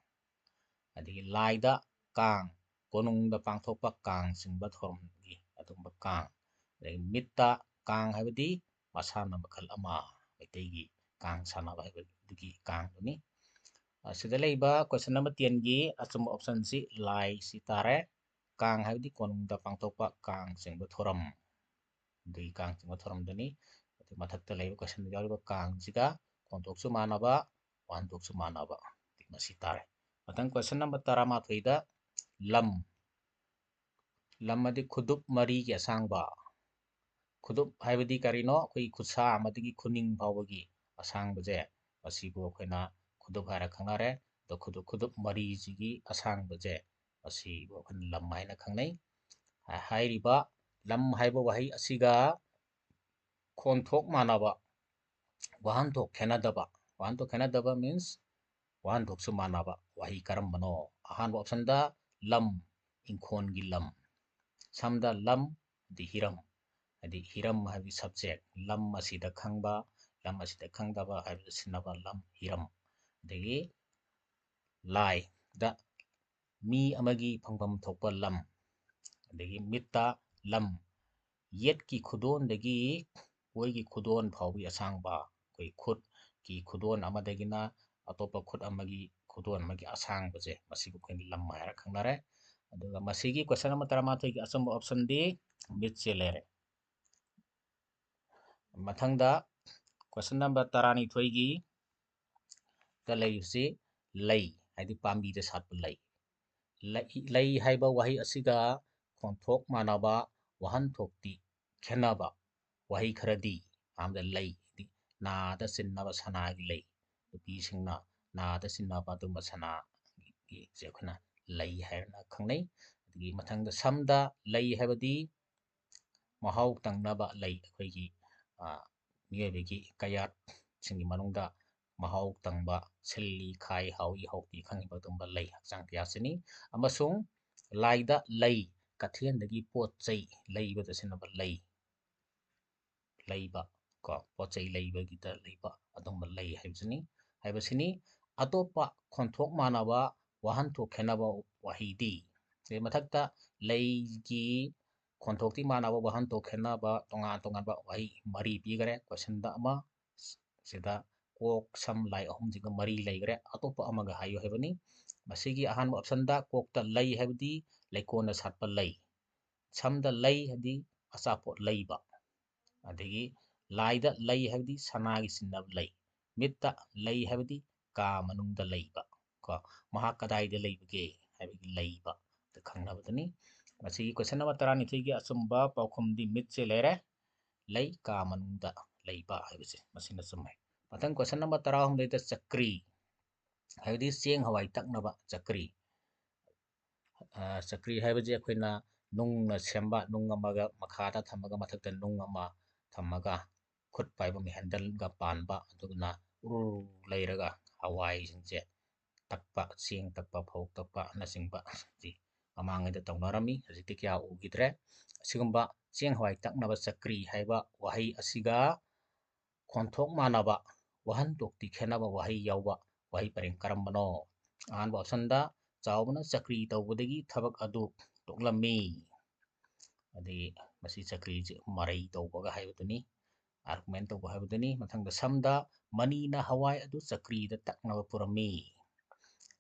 ꯑꯗꯒꯤ ꯂꯥꯏꯗ ꯀꯥꯡ, ꯀꯣꯅꯨꯡꯗ ꯄꯥꯡꯊꯣꯛꯄ ꯀꯥꯡ ꯆꯤꯡꯕ ꯊꯧꯔꯝꯒꯤ ꯑꯗꯨꯒꯨꯝꯕ ꯀꯥꯡ꯫ ꯑꯗꯒꯤ ꯃꯤꯠꯇ ꯀꯥꯡ ꯍꯥꯏꯕꯗꯤ ꯃꯁꯥꯟꯅ ꯃꯈꯜ ꯑꯃ, ꯃꯩꯇꯩꯒꯤ ꯀꯥꯡ ꯁꯥꯟꯅꯕ ꯍꯥꯏꯕꯗꯨꯒꯤ ꯀꯥꯡꯗꯨꯅꯤ꯫ ꯑꯁꯤꯗ ꯂꯩꯕ question number tenꯒꯤ ꯑꯆꯨꯝꯕ optionꯁꯤ ꯂꯥꯏꯁꯤ ꯇꯥꯔꯦ꯫ ꯀꯥꯡ ꯍꯥꯏꯕꯗꯤ ꯀꯣꯅꯨꯡꯗ ꯄꯥꯡꯊꯣꯛꯄ ꯀꯥꯡ ꯆꯤꯡꯕ ꯊꯧꯔꯝ, ꯑꯗꯨꯒꯤ ꯀꯥꯡ ꯆꯤꯡꯕ ꯊꯧꯔꯝꯗꯨꯅꯤ꯫ ꯑꯗꯨ ꯃꯊꯛꯇ ꯂꯩꯕ questionꯗ ꯌꯥꯎꯔꯤꯕ ꯀꯥꯡꯁꯤꯒ ꯈꯣꯟꯊꯣꯛꯁꯨ ꯃꯥꯟꯅꯕ, ꯋꯥꯍꯟꯊꯣꯛꯁꯨ ꯃꯥꯟꯅꯕ, ꯃꯁꯤ ꯇꯥꯔꯦ꯫ ꯃꯊꯪ question number ꯇꯔꯥꯃꯥꯊꯣꯏꯗ ꯂꯝ, ꯂꯝ ꯑꯗꯤ ꯈꯨꯗꯨꯞ ꯃꯔꯤꯒꯤ ꯑꯁꯥꯡꯕ꯫ ꯈꯨꯗꯨꯞ ꯍꯥꯏꯕꯗꯤ ꯀꯔꯤꯅꯣ? ꯑꯩꯈꯣꯏꯒꯤ ꯈꯨꯠꯁꯥ ꯑꯃꯗꯒꯤ ꯈꯨꯅꯤꯡ ꯐꯥꯎꯕꯒꯤ ꯑꯁꯥꯡꯕꯁꯦ, ꯃꯁꯤꯕꯨ ꯑꯩꯈꯣꯏꯅ ꯈꯨꯗꯨꯞ ꯍꯥꯏꯔ ꯈꯪꯅꯔꯦ꯫ ꯑꯗꯣ ꯈꯨꯗꯨꯞ, ꯈꯨꯗꯨꯞ ꯃꯔꯤꯁꯤꯒꯤ ꯑꯁꯥꯡꯕꯁꯦ, ꯃꯁꯤꯕꯨ ꯑꯩꯈꯣꯏꯅ ꯂꯝ ꯍꯥꯏꯅ ꯈꯪꯅꯩ꯫ ꯍꯥꯏꯔꯤꯕ ꯂꯝ ꯍꯥꯏꯕ ꯋꯥꯍꯩ ꯑꯁꯤꯒ ꯈꯣꯟꯊꯣꯛ ꯃꯥꯟꯅꯕ, ꯋꯥꯍꯟꯊꯣꯛ ꯈꯦꯠꯅꯗꯕ, ꯋꯥꯍꯟꯊꯣꯛ ꯈꯦꯠꯅꯗꯕ means ꯋꯥꯍꯟꯊꯣꯛꯁꯨ ꯃꯥꯟꯅꯕ ꯋꯥꯍꯩ ꯀꯔꯝꯕꯅꯣ? ꯑꯍꯥꯟꯕ optionꯗ ꯂꯝ, ꯏꯪꯈꯣꯜꯒꯤ ꯂꯝ, ꯁꯝꯗ ꯂꯝ ꯑꯗꯤ ꯍꯤꯔꯝ, ꯍꯥꯏꯗꯤ ꯍꯤꯔꯝ ꯍꯥꯏꯕꯗꯤ subject, ꯂꯝ ꯑꯁꯤꯗ ꯈꯪꯕ, ꯂꯝ ꯑꯁꯤꯗ ꯈꯪꯗꯕ ꯍꯥꯏꯕꯗꯨ ꯁꯤꯟꯅꯕ ꯂꯝ, ꯍꯤꯔꯝ꯫ ꯑꯗꯒꯤ ꯂꯥꯏꯗ ꯃꯤ ꯑꯃꯒꯤ ꯐꯪꯐꯝ ꯊꯣꯛꯄ ꯂꯝ, ꯑꯗꯒꯤ ꯃꯤꯠꯇ ꯂꯝ, ꯌꯦꯠꯀꯤ ꯈꯨꯗꯣꯟꯗꯒꯤ ꯑꯣꯏꯒꯤ ꯈꯨꯗꯣꯟ ꯐꯥꯎꯕꯒꯤ ꯑꯁꯥꯡꯕ, ꯑꯩꯈꯣꯏ ꯈꯨꯠꯀꯤ ꯈꯨꯗꯣꯟ ꯑꯃꯗꯒꯤꯅ ꯑꯇꯣꯞꯄ ꯈꯨꯠ ꯑꯃꯒꯤ ꯈꯨꯗꯣꯟ ꯑꯃꯒꯤ ꯑꯁꯥꯡꯕꯁꯦ, ꯃꯁꯤꯕꯨ ꯑꯩꯈꯣꯏꯅ ꯂꯝ ꯍꯥꯏꯔ ꯈꯪꯅꯔꯦ꯫ ꯑꯗꯨꯒ ꯃꯁꯤꯒꯤ question number ꯇꯔꯥꯃꯥꯊꯣꯏꯒꯤ ꯑꯆꯨꯝꯕ optionꯗꯤ ꯃꯤꯠꯁꯦ ꯂꯩꯔꯦ꯫ ꯃꯊꯪꯗ question number ꯇꯔꯥꯅꯤꯊꯣꯏꯒꯤ ꯗ ꯂꯩꯔꯤꯕꯁꯤ ꯂꯩ, ꯍꯥꯏꯗꯤ ꯄꯥꯝꯕꯤꯗ ꯁꯥꯠꯄ ꯂꯩ꯫ ꯂꯩ, ꯂꯩ ꯍꯥꯏꯕ ꯋꯥꯍꯩ ꯑꯁꯤꯒ ꯈꯣꯟꯊꯣꯛ ꯃꯥꯟꯅꯕ, ꯋꯥꯍꯟꯊꯣꯛꯇꯤ ꯈꯦꯠꯅꯕ ꯋꯥꯍꯩ ꯈꯔꯗꯤ꯫ ꯑꯍꯥꯟꯕꯗ ꯂꯩ, ꯍꯥꯏꯗꯤ ꯅꯥꯗ ꯆꯤꯟꯅꯕ ꯁꯅꯥꯒꯤ ꯂꯩ, ꯅꯨꯄꯤꯁꯤꯡꯅ ꯅꯥꯗ ꯆꯤꯟꯅꯕ ꯑꯗꯨꯒꯨꯝꯕ ꯁꯅꯥꯒꯤꯁꯦ ꯑꯩꯈꯣꯏꯅ ꯂꯩ ꯍꯥꯏꯅ ꯈꯪꯅꯩ꯫ ꯑꯗꯒꯤ ꯃꯊꯪꯗ ꯁꯝꯗ ꯂꯩ ꯍꯥꯏꯕꯗꯤ ꯃꯍꯥꯎ ꯇꯪꯅꯕ ꯂꯩ, ꯑꯩꯈꯣꯏꯒꯤ, ꯑ, ꯃꯤꯑꯣꯏꯕꯒꯤ ꯀꯌꯥꯠꯁꯤꯡꯒꯤ ꯃꯅꯨꯡꯗ ꯃꯍꯥꯎ ꯇꯪꯕ, ꯁꯤꯜꯂꯤ, ꯈꯥꯏ, ꯍꯥꯎꯏ, ꯍꯥꯎꯇꯦ ꯈꯪꯉꯤꯕ ꯑꯗꯨꯒꯨꯝꯕ ꯂꯩ ꯍꯛꯆꯥꯡ ꯀꯌꯥꯠꯁꯤꯅꯤ꯫ ꯑꯃꯁꯨꯡ ꯂꯥꯏꯗ ꯂꯩ, ꯀꯩꯊꯦꯜꯗꯒꯤ ꯄꯣꯠ ꯆꯩ ꯂꯩꯕꯗ ꯁꯤꯖꯤꯟꯅꯕ ꯂꯩ, ꯂꯩꯕ, ꯀꯣ, ꯄꯣꯠ ꯆꯩ ꯂꯩꯕꯒꯤꯗ ꯂꯩꯕ ꯑꯗꯨꯒꯨꯝꯕ ꯂꯩ ꯍꯥꯏꯕꯁꯤꯅꯤ, ꯍꯥꯏꯕꯁꯤꯅꯤ꯫ ꯑꯇꯣꯞꯄ ꯈꯣꯟꯊꯣꯛ ꯃꯥꯟꯅꯕ, ꯋꯥꯍꯟꯊꯣꯛ ꯈꯦꯠꯅꯕ ꯋꯥꯍꯩꯗꯤ꯫ ꯁꯤꯗꯩ ꯃꯊꯛꯇ ꯂꯩꯒꯤ ꯈꯣꯟꯊꯣꯛꯇꯤ ꯃꯥꯟꯅꯕ, ꯋꯥꯍꯟꯊꯣꯛ ꯈꯦꯠꯅꯕ ꯇꯣꯉꯥꯟ ꯇꯣꯉꯥꯟꯕ ꯋꯥꯍꯩ ꯃꯔꯤ ꯄꯤꯈꯔꯦ questionꯗ ꯑꯃ꯫ ꯁꯤꯗ ꯀꯣꯛ, ꯁꯝ, ꯂꯥꯏ ꯑꯍꯨꯝꯁꯤꯒ ꯃꯔꯤ ꯂꯩꯈ꯭ꯔꯦ꯫ ꯑꯇꯣꯞꯄ ꯑꯃꯒ ꯍꯥꯏꯌꯨ ꯍꯥꯏꯕꯅꯤ꯫ ꯃꯁꯤꯒꯤ ꯑꯍꯥꯟꯕ optionꯗ ꯀꯣꯛꯇ ꯂꯩ ꯍꯥꯏꯕꯗꯤ ꯂꯩꯀꯣꯟꯗ ꯁꯥꯠꯄ ꯂꯩ, ꯁꯝꯗ ꯂꯩ ꯍꯥꯏꯕꯗꯤ ꯑꯆꯥꯄꯣꯠ ꯂꯩꯕ, ꯑꯗꯒꯤ ꯂꯥꯏꯗ ꯂꯩ ꯍꯥꯏꯕꯗꯤ ꯁꯅꯥꯒꯤ ꯆꯤꯟꯅꯕ ꯂꯩ, ꯃꯤꯠꯇ ꯂꯩ ꯍꯥꯏꯕꯗꯤ ꯀꯥ ꯃꯅꯨꯡꯗ ꯂꯩꯕ, ꯀꯣ, ꯃꯍꯥꯛ ꯀꯗꯥꯏꯗ ꯂꯩꯕꯒꯦ ꯍꯥꯏꯕꯒꯤ ꯂꯩꯕ ꯈꯪꯅꯕꯗꯨꯅꯤ꯫ ꯃꯁꯤꯒꯤ question number ꯇꯔꯥꯅꯤꯊꯣꯏꯒꯤ ꯑꯆꯨꯝꯕ ꯄꯥꯎꯈꯨꯝꯗꯤ ꯃꯤꯠꯁꯦ ꯂꯩꯔꯦ, ꯂꯩ ꯀꯥ ꯃꯅꯨꯡꯗ ꯂꯩꯕ ꯍꯥꯏꯕꯁꯦ ꯃꯁꯤꯅ ꯆꯨꯝꯃꯦ꯫ ꯃꯊꯪ question number ꯇꯔꯥꯍꯨꯝꯗꯣꯏꯗ ꯆꯀ꯭ꯔꯤ, ꯍꯥꯏꯕꯗꯤ ꯆꯦꯡ ꯍꯋꯥꯏ ꯇꯛꯅꯕ ꯆꯀ꯭ꯔꯤ꯫ ꯑ, ꯆꯀ꯭ꯔꯤ ꯍꯥꯏꯕꯁꯤ ꯑꯩꯈꯣꯏꯅ ꯅꯨꯡꯅ ꯁꯦꯝꯕ, ꯅꯨꯡ ꯑꯃꯒ ꯃꯈꯥꯗ ꯊꯝꯃꯒ ꯃꯊꯛꯇ ꯅꯨꯡ ꯑꯃ ꯊꯝꯃꯒ ꯈꯨꯠ ꯄꯥꯏꯕ ꯃꯤ handleꯒ ꯄꯥꯟꯕ, ꯑꯗꯨꯅ ꯎꯔꯨ ꯂꯩꯔꯒ ꯍꯋꯥꯏꯁꯤꯡꯁꯦ ꯇꯛꯄ, ꯆꯦꯡ ꯇꯛꯄ, ꯐꯧ ꯇꯛꯄꯅꯆꯤꯡꯕ ꯁꯤ ꯃꯃꯥꯡꯉꯩꯗ ꯇꯧꯅꯔꯝꯃꯤ꯫ ꯍꯧꯖꯤꯛꯇꯤ ꯀꯌꯥ ꯎꯈꯤꯗ꯭ꯔꯦ꯫ ꯑꯁꯤꯒꯨꯝꯕ ꯆꯦꯡ ꯍꯋꯥꯏ ꯇꯛꯅꯕ ꯆꯀ꯭ꯔꯤ ꯍꯥꯏꯕ ꯋꯥꯍꯩ ꯑꯁꯤꯒ ꯈꯣꯟꯊꯣꯛ ꯃꯥꯟꯅꯕ, ꯋꯥꯍꯟꯊꯣꯛꯇꯤ ꯈꯦꯠꯅꯕ ꯋꯥꯍꯩ ꯌꯥꯎꯕ ꯋꯥꯍꯩ ꯄꯔꯦꯡ ꯀꯔꯝꯕꯅꯣ? ꯑꯍꯥꯟꯕ optionꯗ ꯆꯥꯎꯕꯅ ꯆꯀ꯭ꯔꯤ ꯇꯧꯕꯗꯒꯤ ꯊꯕꯛ ꯑꯗꯨ ꯇꯣꯛꯂꯝꯃꯤ꯫ ꯑꯗꯒꯤ ꯃꯁꯤ ꯆꯀ꯭ꯔꯤꯁꯦ ꯃꯔꯩ ꯇꯧꯕꯒ ꯍꯥꯏꯕꯗꯨꯅꯤ, argument ꯇꯧꯕ ꯍꯥꯏꯕꯗꯨꯅꯤ꯫ ꯃꯊꯪꯗ ꯁꯝꯗ ꯃꯅꯤꯅ ꯍꯋꯥꯏ ꯑꯗꯨ ꯆꯀ꯭ꯔꯤꯗ ꯇꯛꯅꯕ ꯄꯨꯔꯝꯃꯤ꯫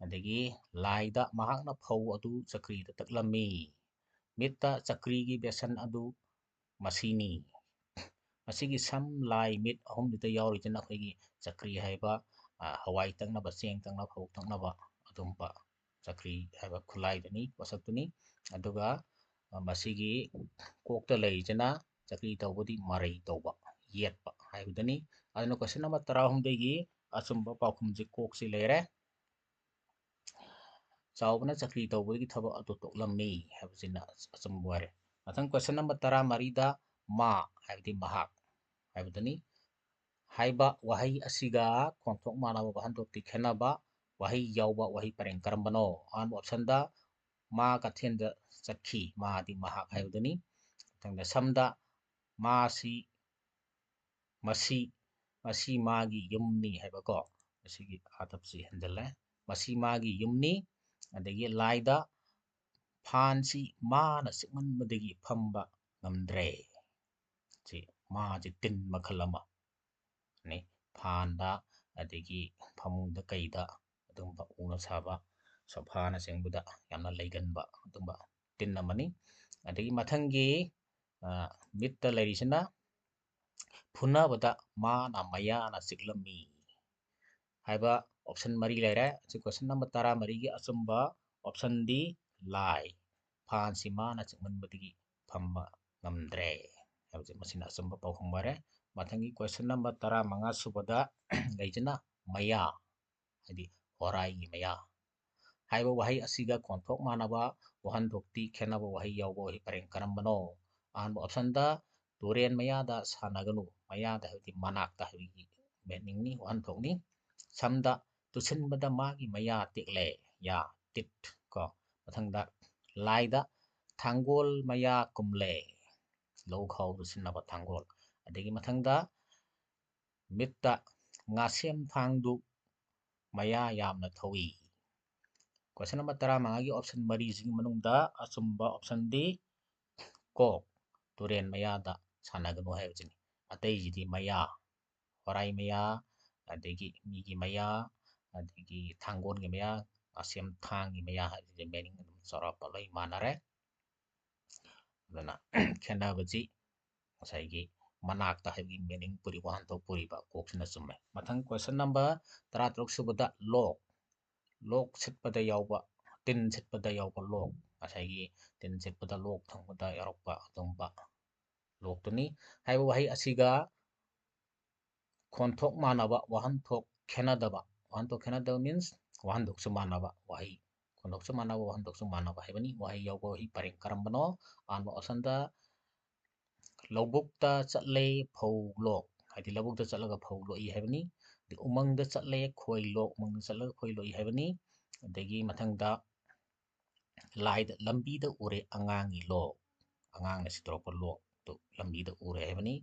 ꯑꯗꯒꯤ ꯂꯥꯏꯗ ꯃꯍꯥꯛꯅ ꯐꯧ ꯑꯗꯨ ꯆꯀ꯭ꯔꯤꯗ ꯇꯛꯂꯝꯃꯤ꯫ ꯃꯤꯠꯇ ꯆꯀ꯭ꯔꯤꯒꯤ ꯕꯦꯁꯟ ꯑꯗꯨ ꯃꯁꯤꯅꯤ꯫ ꯃꯁꯤꯒꯤ ꯁꯝ, ꯂꯥꯏ, ꯃꯤꯠ ꯑꯍꯨꯝꯁꯤꯗ ꯌꯥꯎꯔꯤꯁꯤꯅ ꯑꯩꯈꯣꯏꯒꯤ ꯆꯀ꯭ꯔꯤ ꯍꯥꯏꯕ, ꯑ, ꯍꯋꯥꯏ ꯇꯛꯅꯕ, ꯆꯦꯡ ꯇꯛꯅꯕ, ꯐꯧ ꯇꯛꯅꯕ ꯑꯗꯨꯒꯨꯝꯕ ꯆꯀ꯭ꯔꯤ ꯍꯥꯏꯕ ꯈꯨꯠꯂꯥꯏꯗꯨꯅꯤ, ꯄꯣꯠꯁꯛꯇꯨꯅꯤ꯫ ꯑꯗꯨꯒ, ꯑ, ꯃꯁꯤꯒꯤ ꯀꯣꯛꯇ ꯂꯩꯔꯤꯁꯤꯅ ꯆꯀ꯭ꯔꯤ ꯇꯧꯕꯗꯤ ꯃꯔꯩ ꯇꯧꯕ, ꯌꯦꯠꯄ ꯍꯥꯏꯕꯗꯨꯅꯤ꯫ ꯑꯗꯨꯅ question number ꯇꯔꯥꯍꯨꯝꯗꯣꯏꯒꯤ ꯑꯆꯨꯝꯕ ꯄꯥꯎꯈꯨꯝꯁꯤ ꯀꯣꯛꯁꯤ ꯂꯩꯔꯦ꯫ ꯆꯥꯎꯕꯅ ꯆꯀ꯭ꯔꯤ ꯇꯧꯕꯒꯤ ꯊꯕꯛ ꯑꯗꯨ ꯇꯣꯛꯂꯝꯃꯤ ꯍꯥꯏꯕꯁꯤꯅ ꯑꯆꯨꯝꯕ ꯑꯣꯏꯔꯦ꯫ ꯃꯊꯪ question number ꯇꯔꯥꯃꯔꯤꯗ ꯃꯥ ꯍꯥꯏꯕꯗꯤ ꯃꯍꯥꯛ ꯍꯥꯏꯕꯗꯨꯅꯤ꯫ ꯍꯥꯏꯕ ꯋꯥꯍꯩ ꯑꯁꯤꯒ ꯈꯣꯟꯊꯣꯛ ꯃꯥꯟꯅꯕ ꯋꯥꯍꯟꯊꯣꯛꯇꯤ ꯈꯦꯠꯅꯕ ꯋꯥꯍꯩ ꯌꯥꯎꯕ ꯋꯥꯍꯩ ꯄꯔꯦꯡ ꯀꯔꯝꯕꯅꯣ? ꯑꯍꯥꯟꯕ optionꯗ ꯃꯥ ꯀꯩꯊꯦꯜꯗ ꯆꯠꯈꯤ, ꯃꯥꯗꯤ ꯃꯍꯥꯛ ꯍꯥꯏꯕꯗꯨꯅꯤ꯫ ꯃꯊꯪꯗ ꯁꯝꯗ ꯃꯥꯁꯤ, ꯃꯁꯤ, ꯃꯁꯤ ꯃꯥꯒꯤ ꯌꯨꯝꯅꯤ ꯍꯥꯏꯕꯀꯣ, ꯃꯁꯤꯒꯤ ꯑꯥꯊꯞꯁꯤ ꯍꯦꯟꯖꯜꯂꯦ꯫ ꯃꯁꯤ ꯃꯥꯒꯤ ꯌꯨꯝꯅꯤ꯫ ꯑꯗꯒꯤ ꯂꯥꯏꯗ ꯐꯥꯟꯁꯤ ꯃꯥꯅ ꯆꯤꯛꯃꯟꯕꯗꯒꯤ ꯐꯝꯕ ꯉꯝꯗ꯭ꯔꯦ꯫ ꯁꯤ ꯃꯥꯁꯤ ꯇꯤꯟ ꯃꯈꯜ ꯑꯃ ꯅꯤ꯫ ꯐꯥꯟꯗ, ꯑꯗꯒꯤ ꯐꯃꯨꯡꯗ ꯀꯩꯗ ꯑꯗꯨꯒꯨꯝꯕ ꯎꯅ ꯁꯥꯕ ꯁꯣꯐꯥꯅꯆꯤꯡꯕꯗ ꯌꯥꯝꯅ ꯂꯩꯒꯟꯕ ꯑꯗꯨꯒꯨꯝꯕ ꯇꯤꯟ ꯑꯃꯅꯤ꯫ ꯑꯗꯒꯤ ꯃꯊꯪꯒꯤ, ꯑ, ꯃꯤꯠꯇ ꯂꯩꯔꯤꯁꯤꯅ ꯐꯨꯅꯕꯗ ꯃꯥꯅ ꯃꯌꯥꯅ ꯆꯤꯛꯂꯝꯃꯤ ꯍꯥꯏꯕ option ꯃꯔꯤ ꯂꯩꯔꯦ꯫ ꯑꯁꯤ question number ꯇꯔꯥꯃꯔꯤꯒꯤ ꯑꯆꯨꯝꯕ optionꯗꯤ ꯂꯥꯏ꯫ ꯐꯥꯟꯁꯤ ꯃꯥꯅ ꯆꯤꯛꯃꯟꯕꯗꯒꯤ ꯐꯝꯕ ꯉꯝꯗ꯭ꯔꯦ ꯍꯥꯏꯕꯁꯦ ꯃꯁꯤꯅ ꯑꯆꯨꯝꯕ ꯄꯥꯎꯈꯨꯝ ꯑꯣꯏꯔꯦ꯫ ꯃꯊꯪꯒꯤ question number ꯇꯔꯥꯃꯉꯥ ꯁꯨꯕꯗ ꯂꯩꯁꯤꯅ ꯃꯌꯥ, ꯍꯥꯏꯗꯤ ꯍꯣꯔꯥꯏꯒꯤ ꯃꯌꯥ꯫ ꯍꯥꯏꯕ ꯋꯥꯍꯩ ꯑꯁꯤꯒ ꯈꯣꯟꯊꯣꯛ ꯃꯥꯟꯅꯕ ꯋꯥꯍꯟꯊꯣꯛꯇꯤ ꯈꯦꯠꯅꯕ ꯋꯥꯍꯩ ꯌꯥꯎꯕ ꯋꯥꯍꯩ ꯄꯔꯦꯡ ꯀꯔꯝꯕꯅꯣ? ꯑꯍꯥꯟꯕ optionꯗ ꯇꯨꯔꯦꯟ ꯃꯌꯥꯗ ꯁꯥꯟꯅꯒꯅꯨ, ꯃꯌꯥꯗ ꯍꯥꯏꯕꯗꯤ ꯃꯅꯥꯛꯇ ꯍꯥꯏꯕꯒꯤ meaningꯅꯤ, ꯋꯥꯍꯟꯊꯣꯛꯅꯤ꯫ ꯁꯝꯗ ꯇꯨꯁꯤꯟꯕꯗ ꯃꯥꯒꯤ ꯃꯌꯥ ꯇꯦꯛꯂꯦ, ꯌꯥ, ꯇꯤꯠ ꯀꯣ꯫ ꯃꯊꯪꯗ ꯂꯥꯏꯗ ꯊꯥꯡꯒꯣꯜ ꯃꯌꯥ ꯀꯨꯝꯂꯦ, ꯂꯧ ꯈꯥꯎꯕꯗ ꯁꯤꯖꯤꯟꯅꯕ ꯊꯥꯡꯒꯣꯜ꯫ ꯑꯗꯒꯤ ꯃꯊꯪꯗ ꯃꯤꯠꯇ ꯉꯥꯁꯦꯝ ꯊꯥꯡꯗꯨ ꯃꯌꯥ ꯌꯥꯝꯅ ꯊꯧꯏ꯫ Question number ꯇꯔꯥꯃꯉꯥꯒꯤ option ꯃꯔꯤꯁꯤꯒꯤ ꯃꯅꯨꯡꯗ ꯑꯆꯨꯝꯕ optionꯗꯤ ꯀꯣꯛ, ꯇꯨꯔꯦꯟ ꯃꯌꯥꯗ ꯁꯥꯟꯅꯒꯅꯨ ꯍꯥꯏꯕꯁꯤꯅꯤ꯫ ꯑꯇꯩꯁꯤꯗꯤ ꯃꯌꯥ, ꯍꯣꯔꯥꯏ ꯃꯌꯥ, ꯑꯗꯒꯤ ꯃꯤꯒꯤ ꯃꯌꯥ, ꯑꯗꯒꯤ ꯊꯥꯡꯒꯣꯜꯒꯤ ꯃꯌꯥ, ꯉꯥꯁꯦꯝ ꯊꯥꯡꯒꯤ ꯃꯌꯥ ꯍꯥꯏꯕꯁꯤꯗꯤ meaning ꯑꯗꯨꯝ ꯆꯥꯎꯔꯥꯛꯄ ꯂꯣꯏ ꯃꯥꯟꯅꯔꯦ꯫ ꯑꯗꯨꯅ ꯈꯦꯠꯅꯕꯁꯤ ꯉꯁꯥꯏꯒꯤ ꯃꯅꯥꯛꯇ ꯍꯥꯏꯕꯒꯤ meaning ꯄꯨꯔꯤ, ꯋꯥꯍꯟꯊꯣꯛ ꯄꯨꯔꯤꯕ ꯀꯣꯛꯁꯤꯅ ꯆꯨꯝꯃꯦ꯫ ꯃꯊꯪ question number ꯇꯔꯥꯇꯔꯨꯛ ꯁꯨꯕꯗ ꯂꯣꯛ, ꯂꯣꯛ ꯁꯤꯠꯄꯗ ꯌꯥꯎꯕ, ꯇꯤꯟ ꯁꯤꯠꯄꯗ ꯌꯥꯎꯕ ꯂꯣꯛ, ꯉꯁꯥꯏꯒꯤ ꯇꯤꯟ ꯁꯤꯠꯄꯗ ꯂꯣꯛ ꯊꯨꯡꯕꯗ ꯌꯥꯎꯔꯛꯄ ꯑꯗꯨꯒꯨꯝꯕ ꯂꯣꯛꯇꯨꯅꯤ꯫ ꯍꯥꯏꯕ ꯋꯥꯍꯩ ꯑꯁꯤꯒ ꯈꯣꯟꯊꯣꯛ ꯃꯥꯟꯅꯕ, ꯋꯥꯍꯟꯊꯣꯛ ꯈꯦꯠꯅꯗꯕ, ꯋꯥꯍꯟꯊꯣꯛ ꯈꯦꯠꯅꯗꯕ means ꯋꯥꯍꯟꯊꯣꯛꯁꯨ ꯃꯥꯟꯅꯕ ꯋꯥꯍꯩ, ꯈꯣꯟꯊꯣꯛꯁꯨ ꯃꯥꯟꯅꯕ, ꯋꯥꯍꯟꯊꯣꯛꯁꯨ ꯃꯥꯟꯅꯕ ꯍꯥꯏꯕꯅꯤ꯫ ꯋꯥꯍꯩ ꯌꯥꯎꯕ ꯋꯥꯍꯩ ꯄꯔꯦꯡ ꯀꯔꯝꯕꯅꯣ? ꯑꯍꯥꯟꯕ optionꯗ ꯂꯧꯕꯨꯛꯇ ꯆꯠꯂꯦ ꯐꯧ ꯂꯣꯛ, ꯍꯥꯏꯗꯤ ꯂꯧꯕꯨꯛꯇ ꯆꯠꯂꯒ ꯐꯧ ꯂꯣꯛꯏ ꯍꯥꯏꯕꯅꯤ꯫ ꯑꯗꯩ ꯎꯃꯪꯗ ꯆꯠꯂꯦ ꯈꯣꯏ ꯂꯣꯛ, ꯎꯃꯪꯗ ꯆꯠꯂꯒ ꯈꯣꯏ ꯂꯣꯛꯏ ꯍꯥꯏꯕꯅꯤ꯫ ꯑꯗꯒꯤ ꯃꯊꯪꯗ ꯂꯥꯏꯗ ꯂꯝꯕꯤꯗ ꯎꯔꯦ ꯑꯉꯥꯡꯒꯤ ꯂꯣꯛ, ꯑꯉꯥꯡꯅ ꯁꯤꯠꯇꯣꯔꯛꯄ ꯂꯣꯛꯇꯨ ꯂꯝꯕꯤꯗ ꯎꯔꯦ ꯍꯥꯏꯕꯅꯤ꯫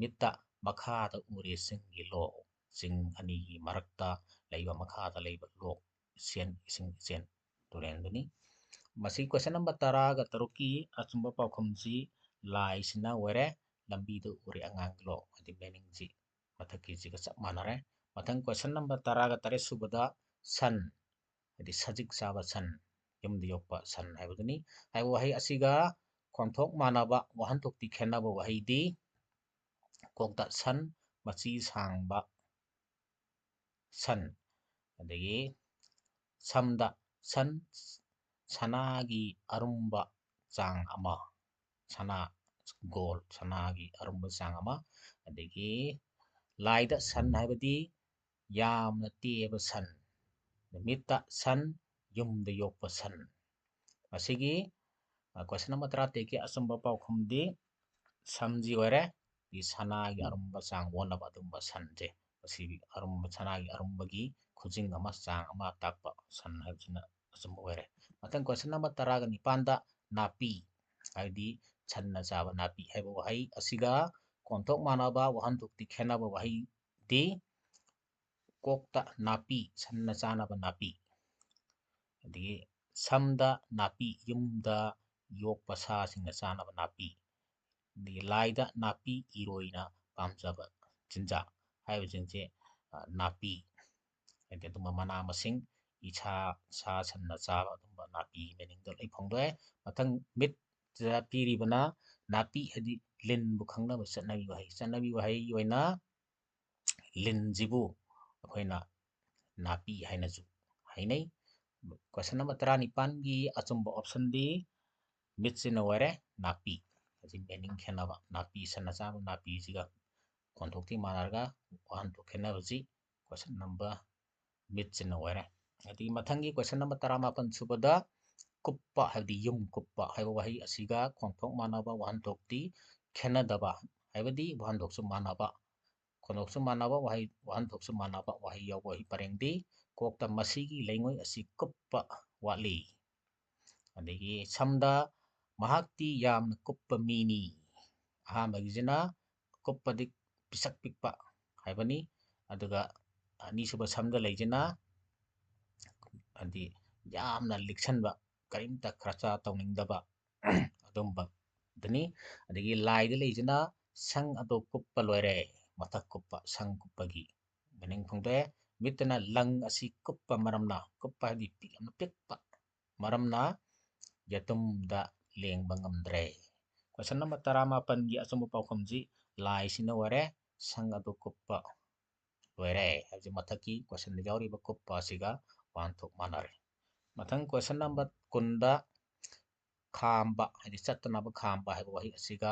ꯃꯤꯠꯇ ꯃꯈꯥꯗ ꯎꯔꯦ ꯆꯤꯡꯒꯤ ꯂꯣꯛ, ꯆꯤꯡ ꯑꯅꯤꯒꯤ ꯃꯔꯛꯇ ꯂꯩꯕ, ꯃꯈꯥꯗ ꯂꯩꯕ ꯂꯣꯛ, ꯏꯆꯦꯟ, ꯏꯁꯤꯡ ꯏꯆꯦꯟ ꯇꯨꯔꯦꯜꯗꯨꯅꯤ꯫ ꯃꯁꯤ question number ꯇꯔꯥꯒ ꯇꯔꯨꯛꯀꯤ ꯑꯆꯨꯝꯕ ꯄꯥꯎꯈꯨꯝꯁꯤ ꯂꯥꯏꯁꯤꯅ ꯑꯣꯏꯔꯦ, ꯂꯝꯕꯤꯗ ꯎꯔꯦ ꯑꯉꯥꯡꯒꯤ ꯂꯣꯛ, ꯍꯥꯏꯗꯤ meaningꯁꯤ ꯃꯊꯛꯀꯤꯁꯤꯒ ꯆꯞ ꯃꯥꯟꯅꯔꯦ꯫ ꯃꯊꯪ question number ꯇꯔꯥꯒ ꯇꯔꯦꯠ ꯁꯨꯕꯗ ꯁꯟ, ꯍꯥꯏꯗꯤ ꯁꯖꯤꯛ ꯆꯥꯕ ꯁꯟ, ꯌꯨꯝꯗ ꯌꯣꯛꯄ ꯁꯟ ꯍꯥꯏꯕꯗꯨꯅꯤ꯫ ꯍꯥꯏꯕ ꯋꯥꯍꯩ ꯑꯁꯤꯒ ꯈꯣꯟꯊꯣꯛ ꯃꯥꯟꯅꯕ, ꯋꯥꯍꯟꯊꯣꯛꯇꯤ ꯈꯦꯠꯅꯕ ꯋꯥꯍꯩꯗꯤ ꯀꯣꯛꯇ ꯁꯟ, ꯃꯆꯤ ꯁꯥꯡꯕ ꯁꯟ, ꯑꯗꯒꯤ ꯁꯝꯗ ꯁꯟ, ꯁꯅꯥꯒꯤ ꯑꯔꯨꯝꯕ ꯆꯥꯡ ꯑꯃ, ꯁꯅꯥ, gold, ꯁꯅꯥꯒꯤ ꯑꯔꯨꯝꯕ ꯆꯥꯡ ꯑꯃ, ꯑꯗꯒꯤ ꯂꯥꯏꯗ ꯁꯟ ꯍꯥꯏꯕꯗꯤ ꯌꯥꯝꯅ ꯇꯦꯕ ꯁꯟ, ꯃꯤꯠꯇ ꯁꯟ, ꯌꯨꯝꯗ ꯌꯣꯛꯄ ꯁꯟ꯫ ꯃꯁꯤꯒꯤ, ꯑ, question number ꯇꯔꯥꯇꯔꯦꯠꯀꯤ ꯑꯆꯨꯝꯕ ꯄꯥꯎꯈꯨꯝꯗꯤ ꯁꯝꯁꯤ ꯑꯣꯏꯔꯦ꯫ ꯁꯅꯥꯒꯤ ꯑꯔꯨꯝꯕ ꯆꯥꯡ ꯑꯣꯟꯅꯕ ꯑꯗꯨꯒꯨꯝꯕ ꯁꯟꯁꯦ, ꯃꯁꯤꯒꯤ ꯑꯔꯨꯝꯕ, ꯁꯅꯥꯒꯤ ꯑꯔꯨꯝꯕꯒꯤ ꯈꯨꯖꯤꯡ ꯑꯃ, ꯆꯥꯡ ꯑꯃ ꯇꯥꯛꯄ ꯁꯟ ꯍꯥꯏꯕꯁꯤꯅ ꯑꯆꯨꯝꯕ ꯑꯣꯏꯔꯦ꯫ ꯃꯊꯪ question number ꯇꯔꯥꯒ ꯅꯤꯄꯥꯟꯗ ꯅꯥꯄꯤ, ꯍꯥꯏꯕꯗꯤ ꯁꯟꯅ ꯆꯥꯕ ꯅꯥꯄꯤ ꯍꯥꯏꯕ ꯋꯥꯍꯩ ꯑꯁꯤꯒ ꯈꯣꯟꯊꯣꯛ ꯃꯥꯟꯅꯕ, ꯋꯥꯍꯟꯊꯣꯛꯇꯤ ꯈꯦꯠꯅꯕ ꯋꯥꯍꯩꯗꯤ ꯀꯣꯛꯇ ꯅꯥꯄꯤ, ꯁꯟꯅ ꯆꯥꯅꯕ ꯅꯥꯄꯤ, ꯑꯗꯒꯤ ꯁꯝꯗ ꯅꯥꯄꯤ, ꯌꯨꯝꯗ ꯌꯣꯛꯄ ꯁꯥꯁꯤꯡꯅ ꯆꯥꯅꯕ ꯅꯥꯄꯤ, ꯑꯗꯒꯤ ꯂꯥꯏꯗ ꯅꯥꯄꯤ, ꯏꯔꯣꯏꯅ ꯄꯥꯝꯖꯕ ꯆꯤꯟꯖꯥꯛ ꯍꯥꯏꯕꯁꯤꯡꯁꯦ, ꯑ, ꯅꯥꯄꯤ, ꯍꯥꯏꯗꯤ ꯑꯗꯨꯝꯕ ꯃꯅꯥ ꯃꯁꯤꯡ, ꯏꯁꯥ, ꯁꯥ ꯁꯟꯅ ꯆꯥꯕ ꯑꯗꯨꯝꯕ ꯅꯥꯄꯤ meaningꯗ ꯂꯣꯏ ꯐꯣꯡꯗꯣꯛꯑꯦ꯫ ꯃꯊꯪ ꯃꯤꯠ, ꯄꯤꯔꯤꯕꯅ ꯅꯥꯄꯤ ꯍꯥꯏꯗꯤ ꯂꯤꯟꯕꯨ ꯈꯪꯅꯕ ꯆꯠꯅꯕꯤ ꯋꯥꯍꯩ꯫ ꯆꯠꯅꯕꯤ ꯋꯥꯍꯩ ꯑꯣꯏꯅ ꯂꯤꯟꯁꯤꯕꯨ ꯑꯩꯈꯣꯏꯅ ꯅꯥꯄꯤ ꯍꯥꯏꯅꯁꯨ ꯍꯥꯏꯅꯩ꯫ Question number ꯇꯔꯥꯅꯤꯄꯥꯟꯒꯤ ꯑꯆꯨꯝꯕ option ꯗꯤ ꯃꯤꯠꯁꯤꯅ ꯑꯣꯏꯔꯦ꯫ ꯅꯥꯄꯤ ꯍꯥꯏꯗꯤ meaning ꯈꯦꯠꯅꯕ, ꯅꯥꯄꯤ ꯁꯟꯅ ꯆꯥꯕ ꯅꯥꯄꯤꯁꯤꯒ ꯈꯣꯟꯊꯣꯛꯇꯤ ꯃꯥꯟꯅꯔꯒ ꯋꯥꯍꯟꯊꯣꯛ ꯈꯦꯠꯅꯕꯁꯤ question number ꯃꯤꯠꯁꯤꯅ ꯑꯣꯏꯔꯦ꯫ ꯑꯗꯒꯤ ꯃꯊꯪꯒꯤ question number ꯇꯔꯥꯃꯥꯄꯟ ꯁꯨꯕꯗ ꯀꯨꯞꯄ ꯍꯥꯏꯕꯗꯤ ꯌꯨꯝ ꯀꯨꯞꯄ ꯍꯥꯏꯕ ꯋꯥꯍꯩ ꯑꯁꯤꯒ ꯈꯣꯟꯊꯣꯛ ꯃꯥꯟꯅꯕ ꯋꯥꯍꯟꯊꯣꯛꯇꯤ ꯈꯦꯠꯅꯗꯕ ꯍꯥꯏꯕꯗꯤ ꯋꯥꯍꯟꯊꯣꯛꯁꯨ ꯃꯥꯟꯅꯕ, ꯈꯣꯟꯊꯣꯛꯁꯨ ꯃꯥꯟꯅꯕ, ꯋꯥꯍꯩ ꯋꯥꯍꯟꯊꯣꯛꯁꯨ ꯃꯥꯟꯅꯕ ꯋꯥꯍꯩ ꯌꯥꯎꯕ ꯋꯥꯍꯩ ꯄꯔꯦꯡꯗꯤ ꯀꯣꯛꯇ ꯃꯁꯤꯒꯤ ꯂꯩꯉꯣꯏ ꯑꯁꯤ ꯀꯨꯞꯄ ꯋꯥꯠꯂꯤ꯫ ꯑꯗꯒꯤ ꯁꯝꯗ ꯃꯍꯥꯛꯇꯤ ꯌꯥꯝꯅ ꯀꯨꯞꯄ ꯃꯤꯅꯤ꯫ ꯑꯍꯥꯟꯕꯒꯤꯁꯤꯅ ꯀꯨꯞꯄꯗꯤ ꯄꯤꯁꯛ ꯄꯤꯛꯄ ꯍꯥꯏꯕꯅꯤ꯫ ꯑꯗꯨꯒ ꯑꯅꯤꯁꯨꯕ ꯁꯝꯗ ꯂꯩꯁꯤꯅ ꯍꯥꯏꯗꯤ ꯌꯥꯝꯅ ꯂꯤꯛꯁꯟꯕ, ꯀꯔꯤꯝꯇ ꯈꯔꯆꯥ ꯇꯧꯅꯤꯡꯗꯕ ꯑꯗꯨꯝꯕꯗꯨꯅꯤ꯫ ꯑꯗꯒꯤ ꯂꯥꯏꯗ ꯂꯩꯁꯤꯅ ꯁꯪ ꯑꯗꯨ ꯀꯨꯞꯄ ꯂꯣꯏꯔꯦ, ꯃꯊꯛ ꯀꯨꯞꯄ, ꯁꯪ ꯀꯨꯞꯄꯒꯤ meaning ꯐꯣꯡꯗꯣꯛꯑꯦ꯫ ꯃꯤꯠꯇꯅ ꯂꯪ ꯑꯁꯤ ꯀꯨꯞꯄ ꯃꯔꯝꯅ, ꯀꯨꯞꯄ ꯍꯥꯏꯕꯗꯤ ꯄꯤꯛ-, ꯌꯥꯝꯅ ꯄꯤꯛꯄ ꯃꯔꯝꯅ ꯌꯦꯇꯨꯝꯗ ꯂꯦꯡꯕ ꯉꯝꯗ꯭ꯔꯦ꯫ Question number ꯇꯔꯥꯃꯥꯄꯟꯒꯤ ꯑꯆꯨꯝꯕ ꯄꯥꯎꯈꯨꯝꯁꯤ ꯂꯥꯏꯁꯤꯅ ꯑꯣꯏꯔꯦ, ꯁꯪ ꯑꯗꯨ ꯀꯨꯞꯄ ꯂꯣꯏꯔꯦ ꯍꯥꯏꯕꯁꯤ ꯃꯊꯛꯀꯤ question ꯗ ꯌꯥꯎꯔꯤꯕ ꯀꯨꯞꯄ ꯑꯁꯤꯒ ꯋꯥꯍꯟꯊꯣꯛ ꯃꯥꯟꯅꯔꯦ꯫ ꯃꯊꯪ question number ꯀꯨꯟꯗ ꯈꯥꯝꯕ ꯍꯥꯏꯗꯤ ꯆꯠꯇꯅꯕ ꯈꯥꯝꯕ ꯍꯥꯏꯕ ꯋꯥꯍꯩ ꯑꯁꯤꯒ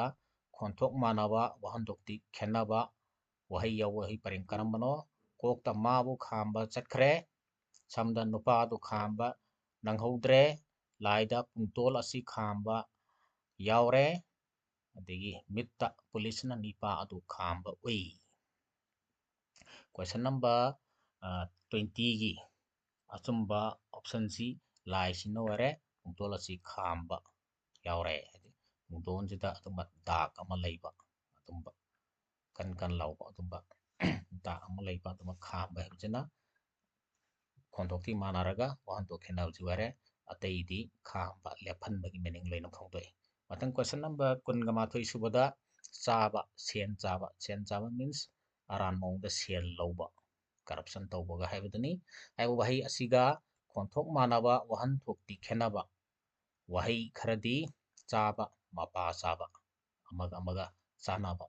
ꯈꯣꯟꯊꯣꯛ ꯃꯥꯟꯅꯕ ꯋꯥꯍꯟꯊꯣꯛꯇꯤ ꯈꯦꯠꯅꯕ ꯋꯥꯍꯩ ꯌꯥꯎꯕ ꯋꯥꯍꯩ ꯄꯔꯦꯡ ꯀꯔꯝꯕꯅꯣ? ꯀꯣꯛꯇ ꯃꯥꯕꯨ ꯈꯥꯝꯕ ꯆꯠꯈ꯭ꯔꯦ, ꯁꯝꯗ ꯅꯨꯄꯥꯗꯨ ꯈꯥꯝꯕ ꯅꯪꯍꯧꯗ꯭ꯔꯦ, ꯂꯥꯏꯗ ꯄꯨꯡꯇꯣꯜ ꯑꯁꯤ ꯈꯥꯝꯕ ꯌꯥꯎꯔꯦ, ꯑꯗꯒꯤ ꯃꯤꯠꯇ ꯄꯨꯂꯤꯁꯅ ꯅꯤꯄꯥ ꯑꯗꯨ ꯈꯥꯝꯕ ꯎꯏ꯫ Question number ꯇ꯭ꯋꯦꯟꯇꯤꯒꯤ ꯑꯆꯨꯝꯕ option ꯁꯤ ꯂꯥꯏꯁꯤꯅ ꯑꯣꯏꯔꯦ, ꯄꯨꯡꯇꯣꯜ ꯑꯁꯤ ꯈꯥꯝꯕ ꯌꯥꯎꯔꯦ꯫ ꯍꯥꯏꯗꯤ ꯄꯨꯡꯇꯣꯜꯁꯤꯗ ꯑꯗꯨꯝꯕ ꯗꯥꯛ ꯑꯃ ꯂꯩꯕ, ꯑꯗꯨꯝꯕ ꯀꯟ ꯀꯟ ꯂꯥꯎꯕ ꯑꯗꯨꯝꯕ ꯗꯥꯛ ꯑꯃ ꯂꯩꯕ ꯑꯗꯨꯝꯕ ꯈꯥꯝꯕ ꯍꯥꯏꯕꯁꯤꯅ ꯈꯣꯟꯊꯣꯛꯇꯤ ꯃꯥꯟꯅꯔꯒ ꯋꯥꯍꯟꯊꯣꯛ ꯈꯦꯠꯅꯕꯁꯤ ꯑꯣꯏꯔꯦ꯫ ꯑꯇꯩꯗꯤ ꯈꯥꯝꯕ, ꯂꯦꯞꯍꯟꯕꯒꯤ meaning ꯂꯣꯏꯅ ꯐꯣꯡꯗꯣꯛꯏ꯫ ꯃꯊꯪ question number ꯀꯨꯟꯒ ꯃꯥꯊꯣꯏ ꯁꯨꯕꯗ ꯆꯥꯕ, ꯁꯦꯟ ꯆꯥꯕ, ꯁꯦꯟ ꯆꯥꯕ means ꯑꯔꯥꯟ ꯃꯑꯣꯡꯗ ꯁꯦꯜ ꯂꯧꯕ, corruption ꯇꯧꯕꯒ ꯍꯥꯏꯕꯗꯨꯅꯤ꯫ ꯍꯥꯏꯕ ꯋꯥꯍꯩ ꯑꯁꯤꯒ ꯈꯣꯟꯊꯣꯛ ꯃꯥꯟꯅꯕ ꯋꯥꯍꯟꯊꯣꯛꯇꯤ ꯈꯦꯠꯅꯕ ꯋꯥꯍꯩ ꯈꯔꯗꯤ ꯆꯥꯕ, ꯃꯄꯥ ꯆꯥꯕ, ꯑꯃꯒ ꯑꯃꯒ ꯆꯥꯅꯕ,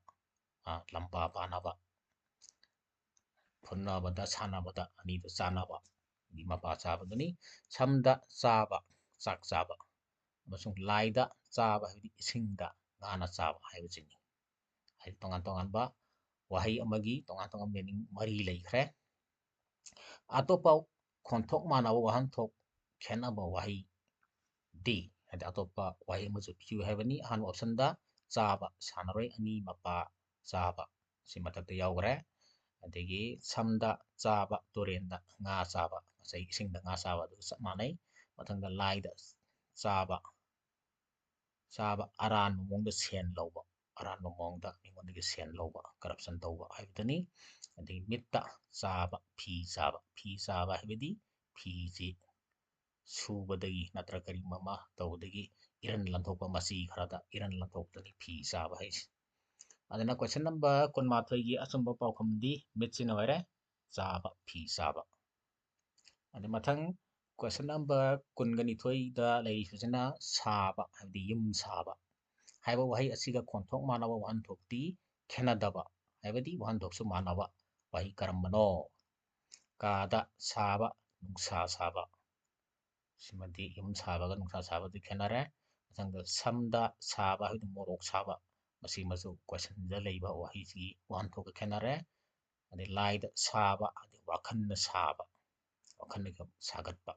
ꯑ, ꯂꯝꯄꯥ ꯄꯥꯅꯕ, ꯐꯨꯅꯕꯗ, ꯁꯥꯟꯅꯕꯗ ꯑꯅꯤꯗꯨ ꯆꯥꯅꯕ, ꯒꯤ ꯃꯄꯥ ꯆꯥꯕꯗꯨꯅꯤ꯫ ꯁꯝꯗ ꯆꯥꯕ, ꯆꯥꯛ ꯆꯥꯕ, ꯑꯃꯁꯨꯡ ꯂꯥꯏꯗ ꯆꯥꯕ ꯍꯥꯏꯕꯗꯤ ꯏꯁꯤꯡꯗ ꯉꯥꯅ ꯆꯥꯕ ꯍꯥꯏꯕꯁꯤꯅꯤ꯫ ꯍꯥꯏꯗꯤ ꯇꯣꯉꯥꯟ ꯇꯣꯉꯥꯟꯕ ꯋꯥꯍꯩ ꯑꯃꯒꯤ ꯇꯣꯉꯥꯟ ꯇꯣꯉꯥꯟꯕ meaning ꯃꯔꯤ ꯂꯩꯈ꯭ꯔꯦ꯫ ꯑꯇꯣꯞꯄ ꯈꯣꯟꯊꯣꯛ ꯃꯥꯟꯅꯕ ꯋꯥꯍꯟꯊꯣꯛ ꯈꯦꯠꯅꯕ ꯋꯥꯍꯩ ꯗꯤ, ꯍꯥꯏꯗꯤ ꯑꯇꯣꯞꯄ ꯋꯥꯍꯩ ꯑꯃꯁꯨ ꯄꯤꯌꯨ ꯍꯥꯏꯕꯅꯤ꯫ ꯑꯍꯥꯟꯕ option ꯗ ꯆꯥꯕ, ꯁꯥꯟꯅꯔꯣꯏ ꯑꯅꯤ ꯃꯄꯥ ꯆꯥꯕ, ꯁꯤ ꯃꯊꯛꯇ ꯌꯥꯎꯈ꯭ꯔꯦ꯫ ꯑꯗꯒꯤ ꯁꯝꯗ ꯆꯥꯕ, ꯇꯨꯔꯦꯟꯗ ꯉꯥ ꯆꯥꯕ, ꯉꯁꯥꯏ ꯏꯁꯤꯡꯗ ꯉꯥ ꯆꯥꯕ ꯑꯗꯨꯒ ꯆꯞ ꯃꯥꯟꯅꯩ꯫ ꯃꯊꯪꯗ ꯂꯥꯏꯗ ꯆꯥꯕ, ꯆꯥꯕ, ꯑꯔꯥꯟꯕ ꯃꯑꯣꯡꯗ ꯁꯦꯟ ꯂꯧꯕ, ꯑꯔꯥꯟꯕ ꯃꯑꯣꯡꯗ ꯃꯤꯉꯣꯟꯗꯒꯤ ꯁꯦꯟ ꯂꯧꯕ, corruption ꯇꯧꯕ ꯍꯥꯏꯕꯗꯨꯅꯤ꯫ ꯑꯗꯒꯤ ꯃꯤꯠꯇ ꯆꯥꯕ, ꯐꯤ ꯆꯥꯕ, ꯐꯤ ꯆꯥꯕ ꯍꯥꯏꯕꯗꯤ ꯐꯤꯁꯤ ꯁꯨꯕꯗꯒꯤ ꯅꯠꯇ꯭ꯔꯒ ꯀꯔꯤꯒꯨꯝꯕ ꯑꯃ ꯇꯧꯕꯗꯒꯤ ꯏꯔꯟ ꯂꯟꯊꯣꯛꯄ, ꯃꯆꯤ ꯈꯔꯗ ꯏꯔꯟ ꯂꯟꯊꯣꯛꯄꯗꯨꯅꯤ ꯐꯤ ꯆꯥꯕ ꯍꯥꯏꯁꯦ꯫ ꯑꯗꯨꯅ question number ꯀꯨꯟꯃꯥꯊꯣꯏꯒꯤ ꯑꯆꯨꯝꯕ ꯄꯥꯎꯈꯨꯝꯗꯤ ꯃꯤꯠꯁꯤꯅ ꯑꯣꯏꯔꯦ, ꯆꯥꯕ, ꯐꯤ ꯆꯥꯕ꯫ ꯑꯗꯩ ꯃꯊꯪ question number ꯀꯨꯟꯒ ꯅꯤꯊꯣꯏꯗ ꯂꯩꯔꯤꯕꯁꯤꯅ ꯁꯥꯕ, ꯍꯥꯏꯕꯗꯤ ꯌꯨꯝ ꯁꯥꯕ ꯍꯥꯏꯕ ꯋꯥꯍꯩ ꯑꯁꯤꯒ ꯈꯣꯟꯊꯣꯛ ꯃꯥꯟꯅꯕ ꯋꯥꯍꯟꯊꯣꯛꯇꯤ ꯈꯦꯠꯅꯗꯕ, ꯍꯥꯏꯕꯗꯤ ꯋꯥꯍꯟꯊꯣꯛꯁꯨ ꯃꯥꯟꯅꯕ ꯋꯥꯍꯩ ꯀꯔꯝꯕꯅꯣ? ꯀꯥꯗ ꯁꯥꯕ, ꯅꯨꯡꯁꯥ ꯁꯥꯕ꯫ ꯁꯤꯃꯗꯤ ꯌꯨꯝ ꯁꯥꯕꯒ ꯅꯨꯡꯁꯥ ꯁꯥꯕꯗꯤ ꯈꯦꯠꯅꯔꯦ꯫ ꯃꯊꯪꯗ ꯁꯝꯗ ꯁꯥꯕ ꯍꯥꯏꯕꯗꯤ ꯃꯣꯔꯣꯛ ꯁꯥꯕ꯫ ꯃꯁꯤꯃꯁꯨ question ꯗ ꯂꯩꯕ ꯋꯥꯍꯩꯁꯤꯒꯤ ꯋꯥꯍꯟꯊꯣꯛꯀ ꯈꯦꯠꯅꯔꯦ꯫ ꯑꯗꯩ ꯂꯥꯏꯗ ꯁꯥꯕ ꯍꯥꯏꯗꯤ ꯋꯥꯈꯜꯅ ꯁꯥꯕ, ꯋꯥꯈꯜꯅ ꯁꯥꯒꯠꯄ꯫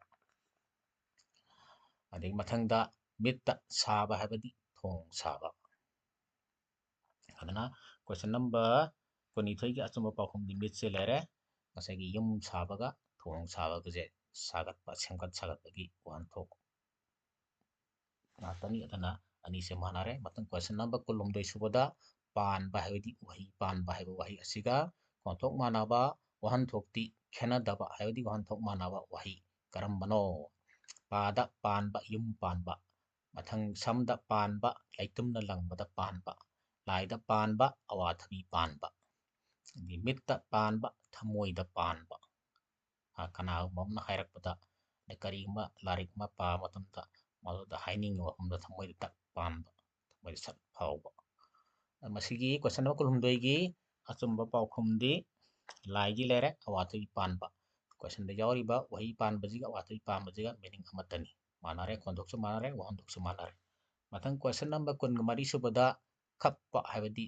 ꯑꯗꯩ ꯃꯊꯪꯗ ꯃꯤꯠꯇ ꯁꯥꯕ ꯍꯥꯏꯕꯗꯤ ꯊꯣꯡ ꯁꯥꯕ꯫ ꯑꯗꯨꯅ question number ꯀꯨꯟꯅꯤꯊꯣꯏꯒꯤ ꯑꯆꯨꯝꯕ ꯄꯥꯎꯈꯨꯝꯗꯤ ꯃꯤꯠꯁꯦ ꯂꯩꯔꯦ꯫ ꯉꯁꯥꯏꯒꯤ ꯌꯨꯝ ꯁꯥꯕꯒ ꯊꯣꯡ ꯁꯥꯕꯒꯁꯦ ꯁꯥꯒꯠꯄ, ꯁꯦꯝꯒꯠ ꯁꯥꯒꯠꯄꯒꯤ ꯋꯥꯍꯟꯊꯣꯛ ꯉꯥꯛꯇꯅꯤ꯫ ꯑꯗꯨꯅ ꯑꯅꯤꯁꯦ ꯃꯥꯟꯅꯔꯦ꯫ ꯃꯊꯪ question number ꯀꯨꯟꯍꯨꯝꯗꯣꯏ ꯁꯨꯕꯗ ꯄꯥꯟꯕ ꯍꯥꯏꯕꯗꯤ ꯎꯍꯩ ꯄꯥꯟꯕ ꯍꯥꯏꯕ ꯋꯥꯍꯩ ꯑꯁꯤꯒ ꯈꯣꯟꯊꯣꯛ ꯃꯥꯟꯅꯕ ꯋꯥꯍꯟꯊꯣꯛꯇꯤ ꯈꯦꯠꯅꯗꯕ ꯍꯥꯏꯕꯗꯤ ꯋꯥꯍꯟꯊꯣꯛ ꯃꯥꯟꯅꯕ ꯋꯥꯍꯩ ꯀꯔꯝꯕꯅꯣ? ꯄꯥꯗ ꯄꯥꯟꯕ, ꯌꯨꯝ ꯄꯥꯟꯕ꯫ ꯃꯊꯪ ꯁꯝꯗ ꯄꯥꯟꯕ, ꯂꯩꯇꯨꯝꯅ ꯂꯪꯕꯗ ꯄꯥꯟꯕ꯫ ꯂꯥꯏꯗ ꯄꯥꯟꯕ, ꯑꯋꯥꯊꯕꯤ ꯄꯥꯟꯕ꯫ ꯑꯗꯩ ꯃꯤꯠꯇ ꯄꯥꯟꯕ, ꯊꯃꯣꯏꯗ ꯄꯥꯟꯕ꯫ ꯑ, ꯀꯅꯥꯒꯨꯝꯕ ꯑꯃꯅ ꯍꯥꯏꯔꯛꯄꯗ, ꯑꯗꯩ ꯀꯔꯤꯒꯨꯝꯕ ꯂꯥꯏꯔꯤꯛ ꯑꯃ ꯄꯥꯕ ꯃꯇꯝꯗ ꯃꯗꯨꯗ ꯍꯥꯏꯅꯤꯡꯉꯤꯕ ꯋꯥꯐꯝꯗꯣ ꯊꯃꯣꯏꯗ ꯇꯛ ꯄꯥꯟꯕ, ꯊꯃꯣꯏꯗ ꯁꯠ ꯐꯥꯎꯕ꯫ ꯃꯁꯤꯒꯤ question number ꯀꯨꯟꯍꯨꯝꯗꯣꯏꯒꯤ ꯑꯆꯨꯝꯕ ꯄꯥꯎꯈꯨꯝꯗꯤ ꯂꯥꯏꯒꯤ ꯂꯩꯔꯦ, ꯑꯋꯥꯊꯕꯤ ꯄꯥꯟꯕ꯫ Questionꯗ ꯌꯥꯎꯔꯤꯕ ꯋꯥꯍꯩ ꯄꯥꯟꯕꯁꯤꯒ ꯑꯋꯥꯊꯕꯤ ꯄꯥꯟꯕꯁꯤꯒ meaning ꯑꯃꯠꯇꯅꯤ꯫ ꯃꯥꯟꯅꯔꯦ, ꯈꯣꯟꯊꯣꯛꯁꯨ ꯃꯥꯟꯅꯔꯦ, ꯋꯥꯍꯟꯊꯣꯛꯁꯨ ꯃꯥꯟꯅꯔꯦ꯫ ꯃꯊꯪ question number ꯀꯨꯟꯃꯔꯤ ꯁꯨꯕꯗ ꯈꯞꯄ ꯍꯥꯏꯕꯗꯤ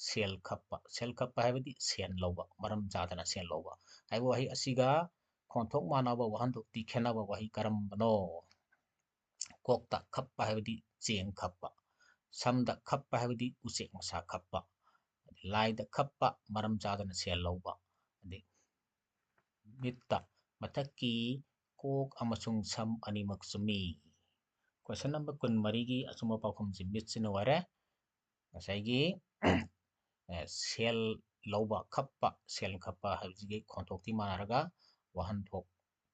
ꯁꯦꯜ ꯈꯞꯄ꯫ ꯁꯦꯜ ꯈꯞꯄ ꯍꯥꯏꯕꯗꯤ ꯁꯦꯟ ꯂꯧꯕ, ꯃꯔꯝ ꯆꯥꯗꯅ ꯁꯦꯟ ꯂꯧꯕ ꯍꯥꯏꯕ ꯋꯥꯍꯩ ꯑꯁꯤꯒ ꯈꯣꯟꯊꯣꯛ ꯃꯥꯟꯅꯕ ꯋꯥꯍꯟꯊꯣꯛꯇꯤ ꯈꯦꯠꯅꯕ ꯋꯥꯍꯩ ꯀꯔꯝꯕꯅꯣ? ꯀꯣꯛꯇ ꯈꯞꯄ ꯍꯥꯏꯕꯗꯤ ꯆꯦꯡ ꯈꯞꯄ, ꯁꯝꯗ ꯈꯞꯄ ꯍꯥꯏꯕꯗꯤ ꯎꯆꯦꯛ ꯃꯁꯥ ꯈꯞꯄ, ꯂꯥꯏꯗ ꯈꯞꯄ ꯃꯔꯝ ꯆꯥꯗꯅ ꯁꯦꯜ ꯂꯧꯕ, ꯑꯗꯩ ꯃꯤꯠꯇ ꯃꯊꯛꯀꯤ ꯀꯣꯛ ꯑꯃꯁꯨꯡ ꯁꯝ ꯑꯅꯤꯃꯛ ꯆꯨꯝꯃꯤ꯫ Question number ꯀꯨꯟꯃꯔꯤꯒꯤ ꯑꯆꯨꯝꯕ ꯄꯥꯎꯈꯨꯝꯁꯤ ꯃꯤꯠꯁꯤꯅ ꯑꯣꯏꯔꯦ꯫ ꯉꯁꯥꯏꯒꯤ ꯑꯦ, ꯁꯦꯜ ꯂꯧꯕ, ꯈꯞꯄ, ꯁꯦꯜ ꯈꯞꯄ ꯍꯥꯏꯕꯁꯤꯒꯤ ꯈꯣꯟꯊꯣꯛꯇꯤ ꯃꯥꯟꯅꯔꯒ ꯋꯥꯍꯟꯊꯣꯛ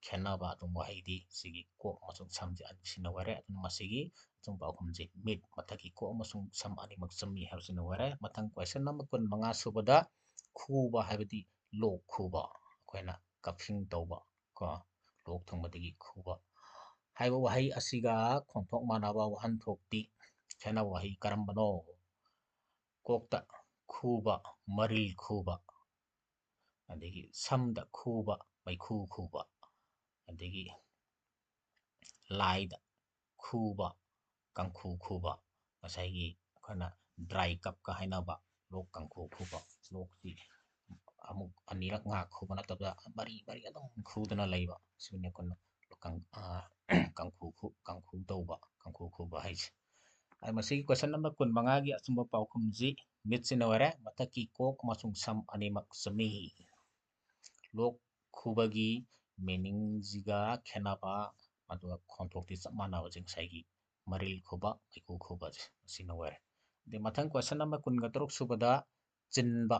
ꯈꯦꯠꯅꯕ ꯑꯗꯨꯝ ꯋꯥꯍꯩꯗꯤ ꯁꯤꯒꯤ ꯀꯣꯛ ꯑꯃꯁꯨꯡ ꯁꯝꯁꯦ ꯑꯅꯤꯁꯤꯅ ꯑꯣꯏꯔꯦ꯫ ꯑꯗꯨꯅ ꯃꯁꯤꯒꯤ ꯑꯆꯨꯝꯕ ꯄꯥꯎꯈꯨꯝꯁꯤ ꯃꯤꯠ, ꯃꯊꯛꯀꯤ ꯀꯣꯛ ꯑꯃꯁꯨꯡ ꯁꯝ ꯑꯅꯤꯃꯛ ꯆꯨꯝꯃꯤ ꯍꯥꯏꯕꯁꯤꯅ ꯑꯣꯏꯔꯦ꯫ ꯃꯊꯪ question number ꯀꯨꯟꯃꯉꯥ ꯁꯨꯕꯗ ꯈꯨꯕ ꯍꯥꯏꯕꯗꯤ ꯂꯣꯛ ꯈꯨꯕ, ꯑꯩꯈꯣꯏꯅ coughing ꯇꯧꯕ ꯀꯣ, ꯂꯣꯛ ꯊꯨꯡꯕꯗꯒꯤ ꯈꯨꯕ ꯍꯥꯏꯕ ꯋꯥꯍꯩ ꯑꯁꯤꯒ ꯈꯣꯟꯊꯣꯛ ꯃꯥꯟꯅꯕ ꯋꯥꯍꯟꯊꯣꯛꯇꯤ ꯈꯦꯠꯅꯕ ꯋꯥꯍꯩ ꯀꯔꯝꯕꯅꯣ? ꯀꯣꯛꯇ ꯈꯨꯕ, ꯃꯔꯤꯜ ꯈꯨꯕ, ꯑꯗꯒꯤ ꯁꯝꯗ ꯈꯨꯕ, ꯃꯩꯈꯨ ꯈꯨꯕ, ꯑꯗꯒꯤ ꯂꯥꯏꯗ ꯈꯨꯕ, ꯀꯥꯡꯈꯨ ꯈꯨꯕ, ꯉꯁꯥꯏꯒꯤ ꯑꯩꯈꯣꯏꯅ dry coughꯀ ꯍꯥꯏꯅꯕ ꯂꯣꯛ ꯀꯥꯡꯈꯨ ꯈꯨꯕ, ꯂꯣꯛꯁꯤ ꯑꯃꯨꯛ ꯑꯅꯤꯔꯛ ꯉꯥꯛ ꯈꯨꯕ ꯅꯠꯇꯕꯗ ꯃꯔꯤ ꯃꯔꯤ ꯑꯗꯨꯝ ꯈꯨꯗꯅ ꯂꯩꯕ, ꯁꯤꯕꯨꯅꯤ ꯑꯩꯈꯣꯏꯅ ꯀꯥꯡ-, ꯑ, ꯀꯥꯡꯈꯨ ꯈꯨ-, ꯀꯥꯡꯈꯨ ꯇꯧꯕ, ꯀꯥꯡꯈꯨ ꯈꯨꯕ ꯍꯥꯏꯁꯦ꯫ ꯑꯗ ꯃꯁꯤꯒꯤ question number ꯀꯨꯟꯃꯉꯥꯒꯤ ꯑꯆꯨꯝꯕ ꯄꯥꯎꯈꯨꯝꯁꯤ ꯃꯤꯠꯁꯤꯅ ꯑꯣꯏꯔꯦ, ꯃꯊꯛꯀꯤ ꯀꯣꯛ ꯑꯃꯁꯨꯡ ꯁꯝ ꯑꯅꯤꯃꯛ ꯆꯨꯝꯃꯤ꯫ ꯂꯣꯛ ꯈꯨꯕꯒꯤ meaningꯁꯤꯒ ꯈꯦꯠꯅꯕ, ꯑꯗꯨꯒ ꯈꯣꯟꯊꯣꯛꯇꯤ ꯆꯞ ꯃꯥꯟꯅꯕꯁꯦ ꯉꯁꯥꯏꯒꯤ ꯃꯔꯤꯜ ꯈꯨꯕ, ꯃꯩꯈꯨ ꯈꯨꯕꯁꯦ ꯑꯁꯤꯅ ꯑꯣꯏꯔꯦ꯫ ꯑꯗꯩ ꯃꯊꯪ question number ꯀꯨꯟꯒ ꯇꯔꯨꯛ ꯁꯨꯕꯗ ꯆꯤꯟꯕ,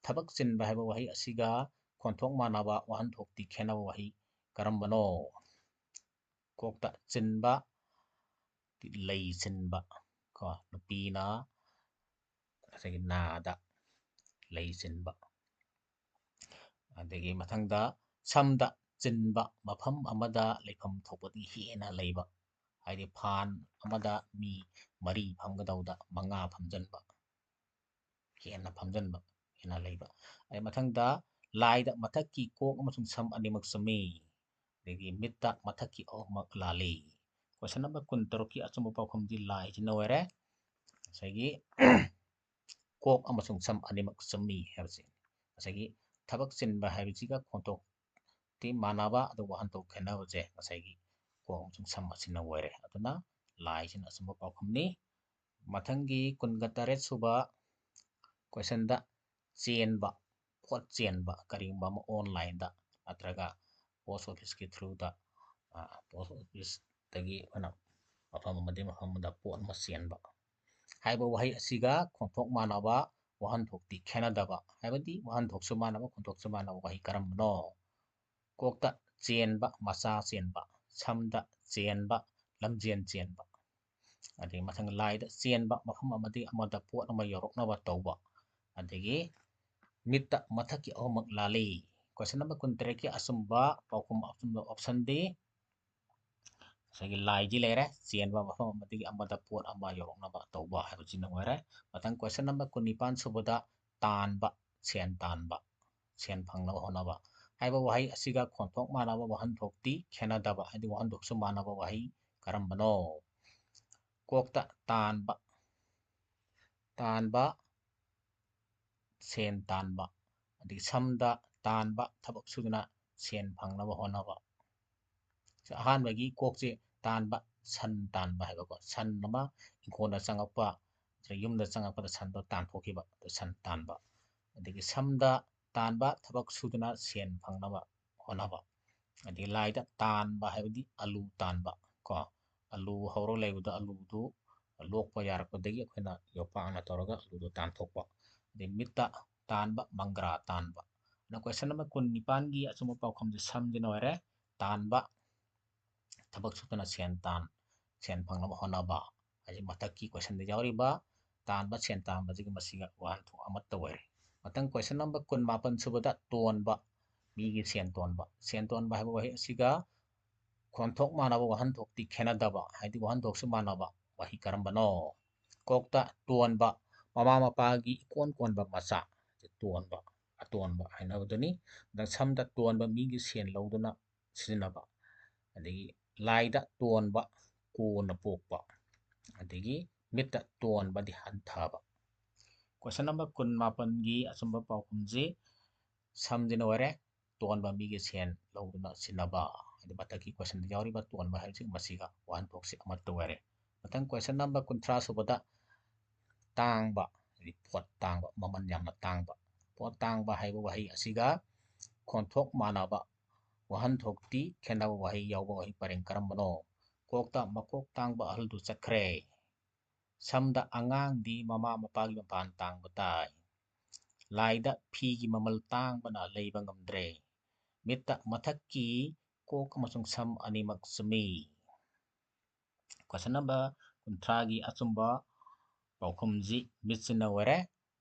ꯊꯕꯛ ꯆꯤꯟꯕ ꯍꯥꯏꯕ ꯋꯥꯍꯩ ꯑꯁꯤꯒ ꯈꯣꯟꯊꯣꯛ ꯃꯥꯟꯅꯕ, ꯋꯥꯍꯟꯊꯣꯛꯇꯤ ꯈꯦꯠꯅꯕ ꯋꯥꯍꯩ ꯀꯔꯝꯕꯅꯣ? ꯀꯣꯛꯇ ꯆꯤꯟꯕ, ꯂꯩ ꯆꯤꯟꯕ ꯀꯣ, ꯅꯨꯄꯤꯅ ꯉꯁꯥꯏꯒꯤ ꯅꯥꯗ ꯂꯩ ꯆꯤꯟꯕ꯫ ꯑꯗꯒꯤ ꯃꯊꯪꯗ ꯁꯝꯗ ꯆꯤꯟꯕ, ꯃꯐꯝ ꯑꯃꯗ ꯂꯩꯐꯝ ꯊꯣꯛꯄꯗꯒꯤ ꯍꯦꯟꯅ ꯂꯩꯕ, ꯍꯥꯏꯗꯤ ꯐꯥꯟ ꯑꯃꯗ ꯃꯤ ꯃꯔꯤ ꯐꯝꯒꯗꯧꯕꯗ ꯃꯉꯥ ꯐꯝꯖꯟꯕ, ꯍꯦꯟꯅ ꯐꯝꯖꯟꯕ, ꯍꯦꯟꯅ ꯂꯩꯕ꯫ ꯑꯗꯩ ꯃꯊꯪꯗ ꯂꯥꯏꯗ ꯃꯊꯛꯀꯤ ꯀꯣꯛ ꯑꯃꯁꯨꯡ ꯁꯝ ꯑꯅꯤꯃꯛ ꯆꯨꯝꯃꯤ꯫ ꯑꯗꯒꯤ ꯃꯤꯠꯇ ꯃꯊꯛꯀꯤ ꯑꯍꯨꯝꯃꯛ ꯂꯥꯜꯂꯤ꯫ Question number ꯀꯨꯟꯇꯔꯨꯛꯀꯤ ꯑꯆꯨꯝꯕ ꯄꯥꯎꯈꯨꯝꯗꯤ ꯂꯥꯏꯁꯤꯅ ꯑꯣꯏꯔꯦ꯫ ꯉꯁꯥꯏꯒꯤ ꯀꯣꯛ ꯑꯃꯁꯨꯡ ꯁꯝ ꯑꯅꯤꯃꯛ ꯆꯨꯝꯃꯤ ꯍꯥꯏꯕꯁꯦ꯫ ꯉꯁꯥꯏꯒꯤ ꯊꯕꯛ ꯆꯤꯟꯕ ꯍꯥꯏꯕꯁꯤꯒ ꯈꯣꯟꯊꯣꯛꯇꯤ ꯃꯥꯟꯅꯕ, ꯑꯗꯨꯒ ꯋꯥꯍꯟꯊꯣꯛ ꯈꯦꯠꯅꯕꯁꯦ ꯉꯁꯥꯏꯒꯤ ꯀꯣꯛ ꯑꯃꯁꯨꯡ ꯁꯝ ꯑꯁꯤꯅ ꯑꯣꯏꯔꯦ꯫ ꯑꯗꯨꯅ ꯂꯥꯏꯁꯤꯅ ꯑꯆꯨꯝꯕ ꯄꯥꯎꯈꯨꯝꯅꯤ꯫ ꯃꯊꯪꯒꯤ ꯀꯨꯟꯒ ꯇꯔꯦꯠ ꯁꯨꯕ questionꯗ ꯆꯦꯟꯕ, ꯄꯣꯠ ꯆꯦꯟꯕ, ꯀꯔꯤꯒꯨꯝꯕ ꯑꯃ onlineꯗ ꯅꯠꯇ꯭ꯔꯒ post officeꯀꯤ throughꯗ, ꯑ, post officeꯇꯒꯤ ꯑꯩꯈꯣꯏꯅ ꯃꯐꯝ ꯑꯃꯗꯒꯤ ꯃꯐꯝ ꯑꯃꯗ ꯄꯣꯠ ꯑꯃ ꯆꯦꯟꯕ ꯍꯥꯏꯕ ꯋꯥꯍꯩ ꯑꯁꯤꯒ ꯈꯣꯟꯊꯣꯛ ꯃꯥꯟꯅꯕ, ꯋꯥꯍꯟꯊꯣꯛꯇꯤ ꯈꯦꯠꯅꯗꯕ, ꯍꯥꯏꯕꯗꯤ ꯋꯥꯍꯟꯊꯣꯛꯁꯨ ꯃꯥꯟꯅꯕ, ꯈꯣꯟꯊꯣꯛꯁꯨ ꯃꯥꯟꯅꯕ ꯋꯥꯍꯩ ꯀꯔꯝꯕꯅꯣ? ꯀꯣꯛꯇ ꯆꯦꯟꯕ, ꯃꯆꯥ ꯆꯦꯟꯕ, ꯁꯝꯗ ꯆꯦꯟꯕ, ꯂꯝꯖꯦꯟ ꯆꯦꯟꯕ꯫ ꯑꯗꯒꯤ ꯃꯊꯪ ꯂꯥꯏꯗ ꯆꯦꯟꯕ, ꯃꯐꯝ ꯑꯃꯗꯒꯤ ꯑꯃꯗ ꯄꯣꯠ ꯑꯃ ꯌꯧꯔꯛꯅꯕ ꯇꯧꯕ꯫ ꯑꯗꯒꯤ ꯃꯤꯠꯇ ꯃꯊꯛꯀꯤ ꯑꯍꯨꯝꯃꯛ ꯂꯥꯜꯂꯤ꯫ Question number ꯀꯨꯟꯇꯔꯦꯠꯀꯤ ꯑꯆꯨꯝꯕ ꯄꯥꯎꯈꯨꯝ, ꯑꯆꯨꯝꯕ optionꯗꯤ ꯉꯁꯥꯏꯒꯤ ꯂꯥꯏꯗꯤ ꯂꯩꯔꯦ, ꯆꯦꯟꯕ, ꯃꯐꯝ ꯑꯃꯗꯒꯤ ꯑꯃꯗ ꯄꯣꯠ ꯑꯃ ꯌꯧꯔꯛꯅꯕ ꯇꯧꯕ ꯍꯥꯏꯕꯁꯤꯅ ꯑꯣꯏꯔꯦ꯫ ꯃꯊꯪ question number ꯀꯨꯟꯅꯤꯄꯥꯟ ꯁꯨꯕꯗ ꯇꯥꯟꯕ, ꯁꯦꯟ ꯇꯥꯟꯕ, ꯁꯦꯟ ꯐꯪꯅꯕ ꯍꯣꯠꯅꯕ ꯍꯥꯏꯕ ꯋꯥꯍꯩ ꯑꯁꯤꯒ ꯈꯣꯟꯊꯣꯛ ꯃꯥꯟꯅꯕ, ꯋꯥꯍꯟꯊꯣꯛꯇꯤ ꯈꯦꯠꯅꯗꯕ, ꯍꯥꯏꯗꯤ ꯋꯥꯍꯟꯊꯣꯛꯁꯨ ꯃꯥꯟꯅꯕ ꯋꯥꯍꯩ ꯀꯔꯝꯕꯅꯣ? ꯀꯣꯛꯇ ꯇꯥꯟꯕ, ꯇꯥꯟꯕ, ꯁꯦꯟ ꯇꯥꯟꯕ, ꯑꯗꯒꯤ ꯁꯝꯗ ꯇꯥꯟꯕ, ꯊꯕꯛ ꯁꯨꯗꯨꯅ ꯁꯦꯟ ꯐꯪꯅꯕ ꯍꯣꯠꯅꯕ꯫ ꯑꯍꯥꯟꯕꯒꯤ ꯀꯣꯛꯁꯦ ꯇꯥꯟꯕ, ꯁꯟ ꯇꯥꯟꯕ ꯍꯥꯏꯕꯀꯣ, ꯁꯟ ꯑꯃ ꯏꯪꯈꯣꯜꯗ ꯆꯪꯉꯛꯄ, ꯌꯨꯝꯗ ꯆꯪꯉꯛꯄꯗ ꯁꯟꯗꯣ ꯇꯥꯟꯊꯣꯛꯈꯤꯕ, ꯑꯗꯨ ꯁꯟ ꯇꯥꯟꯕ꯫ ꯑꯗꯒꯤ ꯁꯝꯗ ꯇꯥꯟꯕ, ꯊꯕꯛ ꯁꯨꯗꯨꯅ ꯁꯦꯟ ꯐꯪꯅꯕ ꯍꯣꯠꯅꯕ꯫ ꯑꯗꯒꯤ ꯂꯥꯏꯗ ꯇꯥꯟꯕ ꯍꯥꯏꯕꯗꯤ ꯑꯂꯨ ꯇꯥꯟꯕ ꯀꯣ, ꯑꯂꯨ ꯍꯧꯔ ꯂꯩꯕꯗ ꯑꯂꯨꯗꯨ ꯂꯣꯛꯄ ꯌꯥꯔꯛꯄꯗꯒꯤ ꯑꯩꯈꯣꯏꯅ ꯌꯣꯄꯥꯛꯅ ꯇꯧꯔꯒ ꯑꯂꯨꯗꯨ ꯇꯥꯟꯊꯣꯛꯄ꯫ ꯑꯗꯩ ꯃꯤꯠꯇ ꯇꯥꯟꯕ, ꯃꯪꯒ꯭ꯔꯥ ꯇꯥꯟꯕ꯫ ꯑꯗꯨꯅ question number ꯀꯨꯟꯅꯤꯄꯥꯟꯒꯤ ꯑꯆꯨꯝꯕ ꯄꯥꯎꯈꯨꯝꯁꯦ ꯁꯝꯁꯤꯅ ꯑꯣꯏꯔꯦ꯫ ꯇꯥꯟꯕ, ꯊꯕꯛ ꯁꯨꯗꯅ ꯁꯦꯟ ꯇꯥꯟ-, ꯁꯦꯟ ꯐꯪꯅꯕ ꯍꯣꯠꯅꯕ ꯍꯥꯏꯁꯦ ꯃꯊꯛꯀꯤ questionꯗ ꯌꯥꯎꯔꯤꯕ ꯇꯥꯟꯕ, ꯁꯦꯟ ꯇꯥꯟꯕꯁꯤꯒ ꯃꯁꯤꯒ ꯋꯥꯍꯟꯊꯣꯛ ꯑꯃꯠꯇ ꯑꯣꯏꯔꯦ꯫ ꯃꯊꯪ question number ꯀꯨꯟꯃꯥꯄꯟ ꯁꯨꯕꯗ ꯇꯣꯟꯕ, ꯃꯤꯒꯤ ꯁꯦꯟ ꯇꯣꯟꯕ꯫ ꯁꯦꯟ ꯇꯣꯟꯕ ꯍꯥꯏꯕ ꯋꯥꯍꯩ ꯑꯁꯤꯒ ꯈꯣꯟꯊꯣꯛ ꯃꯥꯟꯅꯕ, ꯋꯥꯍꯟꯊꯣꯛꯇꯤ ꯈꯦꯠꯅꯗꯕ, ꯍꯥꯏꯗꯤ ꯋꯥꯍꯟꯊꯣꯛꯁꯨ ꯃꯥꯟꯅꯕ, ꯋꯥꯍꯩ ꯀꯔꯝꯕꯅꯣ? ꯀꯣꯛꯇ ꯇꯣꯟꯕ, ꯃꯃꯥ ꯃꯄꯥꯒꯤ ꯏꯀꯣꯟ ꯀꯣꯟꯕ ꯃꯆꯥ, ꯇꯣꯟꯕ, ꯑꯇꯣꯟꯕ ꯍꯥꯏꯅꯕꯗꯨꯅꯤ꯫ ꯑꯗ ꯁꯝꯗ ꯇꯣꯟꯕ ꯃꯤꯒꯤ ꯁꯦꯟ ꯂꯧꯗꯨꯅ ꯁꯤꯖꯤꯟꯅꯕ, ꯑꯗꯒꯤ ꯂꯥꯏꯗ ꯇꯣꯟꯕ, ꯀꯣꯟꯅ ꯄꯣꯛꯄ, ꯑꯗꯒꯤ ꯃꯤꯠꯇ ꯇꯣꯟꯕꯗꯤ ꯍꯟꯊꯕ꯫ Question number ꯀꯨꯟ ꯃꯥꯄꯟꯒꯤ ꯑꯆꯨꯝꯕ ꯄꯥꯎꯈꯨꯝꯁꯤ ꯁꯝꯁꯤꯅ ꯑꯣꯏꯔꯦ, ꯇꯣꯟꯕ ꯃꯤꯒꯤ ꯁꯦꯟ ꯂꯧꯗꯨꯅ ꯁꯤꯖꯤꯟꯅꯕ꯫ ꯍꯥꯏꯗꯤ ꯃꯊꯛꯀꯤ questionꯗ ꯌꯥꯎꯔꯤꯕ ꯇꯣꯟꯕ ꯍꯥꯏꯕꯁꯤ ꯃꯁꯤꯒ ꯋꯥꯍꯟꯊꯣꯛꯁꯤ ꯑꯃꯠꯇ ꯑꯣꯏꯔꯦ꯫ ꯃꯊꯪ question number ꯀꯨꯟꯊ꯭ꯔꯥ ꯁꯨꯕꯗ ꯇꯥꯡꯕ, ꯍꯥꯏꯗꯤ ꯄꯣꯠ ꯇꯥꯡꯕ, ꯃꯃꯜ ꯌꯥꯝꯅ ꯇꯥꯡꯕ꯫ ꯄꯣꯠ ꯇꯥꯡꯕ ꯍꯥꯏꯕ ꯋꯥꯍꯩ ꯑꯁꯤꯒ ꯈꯣꯟꯊꯣꯛ ꯃꯥꯟꯅꯕ ꯋꯥꯍꯟꯊꯣꯛꯇꯤ ꯈꯦꯠꯅꯕ ꯋꯥꯍꯩ ꯌꯥꯎꯕ ꯋꯥꯍꯩ ꯄꯔꯦꯡ ꯀꯔꯝꯕꯅꯣ? ꯀꯣꯛꯇ ꯃꯀꯣꯛ ꯇꯥꯡꯕ ꯑꯍꯜꯗꯨ ꯆꯠꯈ꯭ꯔꯦ꯫ ꯁꯝꯗ ꯑꯉꯥꯡꯗꯤ ꯃꯃꯥ ꯃꯄꯥꯒꯤ ꯃꯄꯥꯟ ꯇꯥꯡꯕ ꯇꯥꯏ꯫ ꯂꯥꯏꯗ ꯐꯤꯒꯤ ꯃꯃꯜ ꯇꯥꯡꯕꯅ ꯂꯩꯕ ꯉꯝꯗ꯭ꯔꯦ꯫ ꯃꯤꯠꯇ ꯃꯊꯛꯀꯤ ꯀꯣꯛ ꯑꯃꯁꯨꯡ ꯁꯝ ꯑꯅꯤꯃꯛ ꯆꯨꯝꯃꯤ꯫ Question number ꯀꯨꯟꯊ꯭ꯔꯥꯒꯤ ꯑꯆꯨꯝꯕ ꯄꯥꯎꯈꯨꯝꯁꯤ ꯃꯤꯠꯁꯤꯅ ꯑꯣꯏꯔꯦ꯫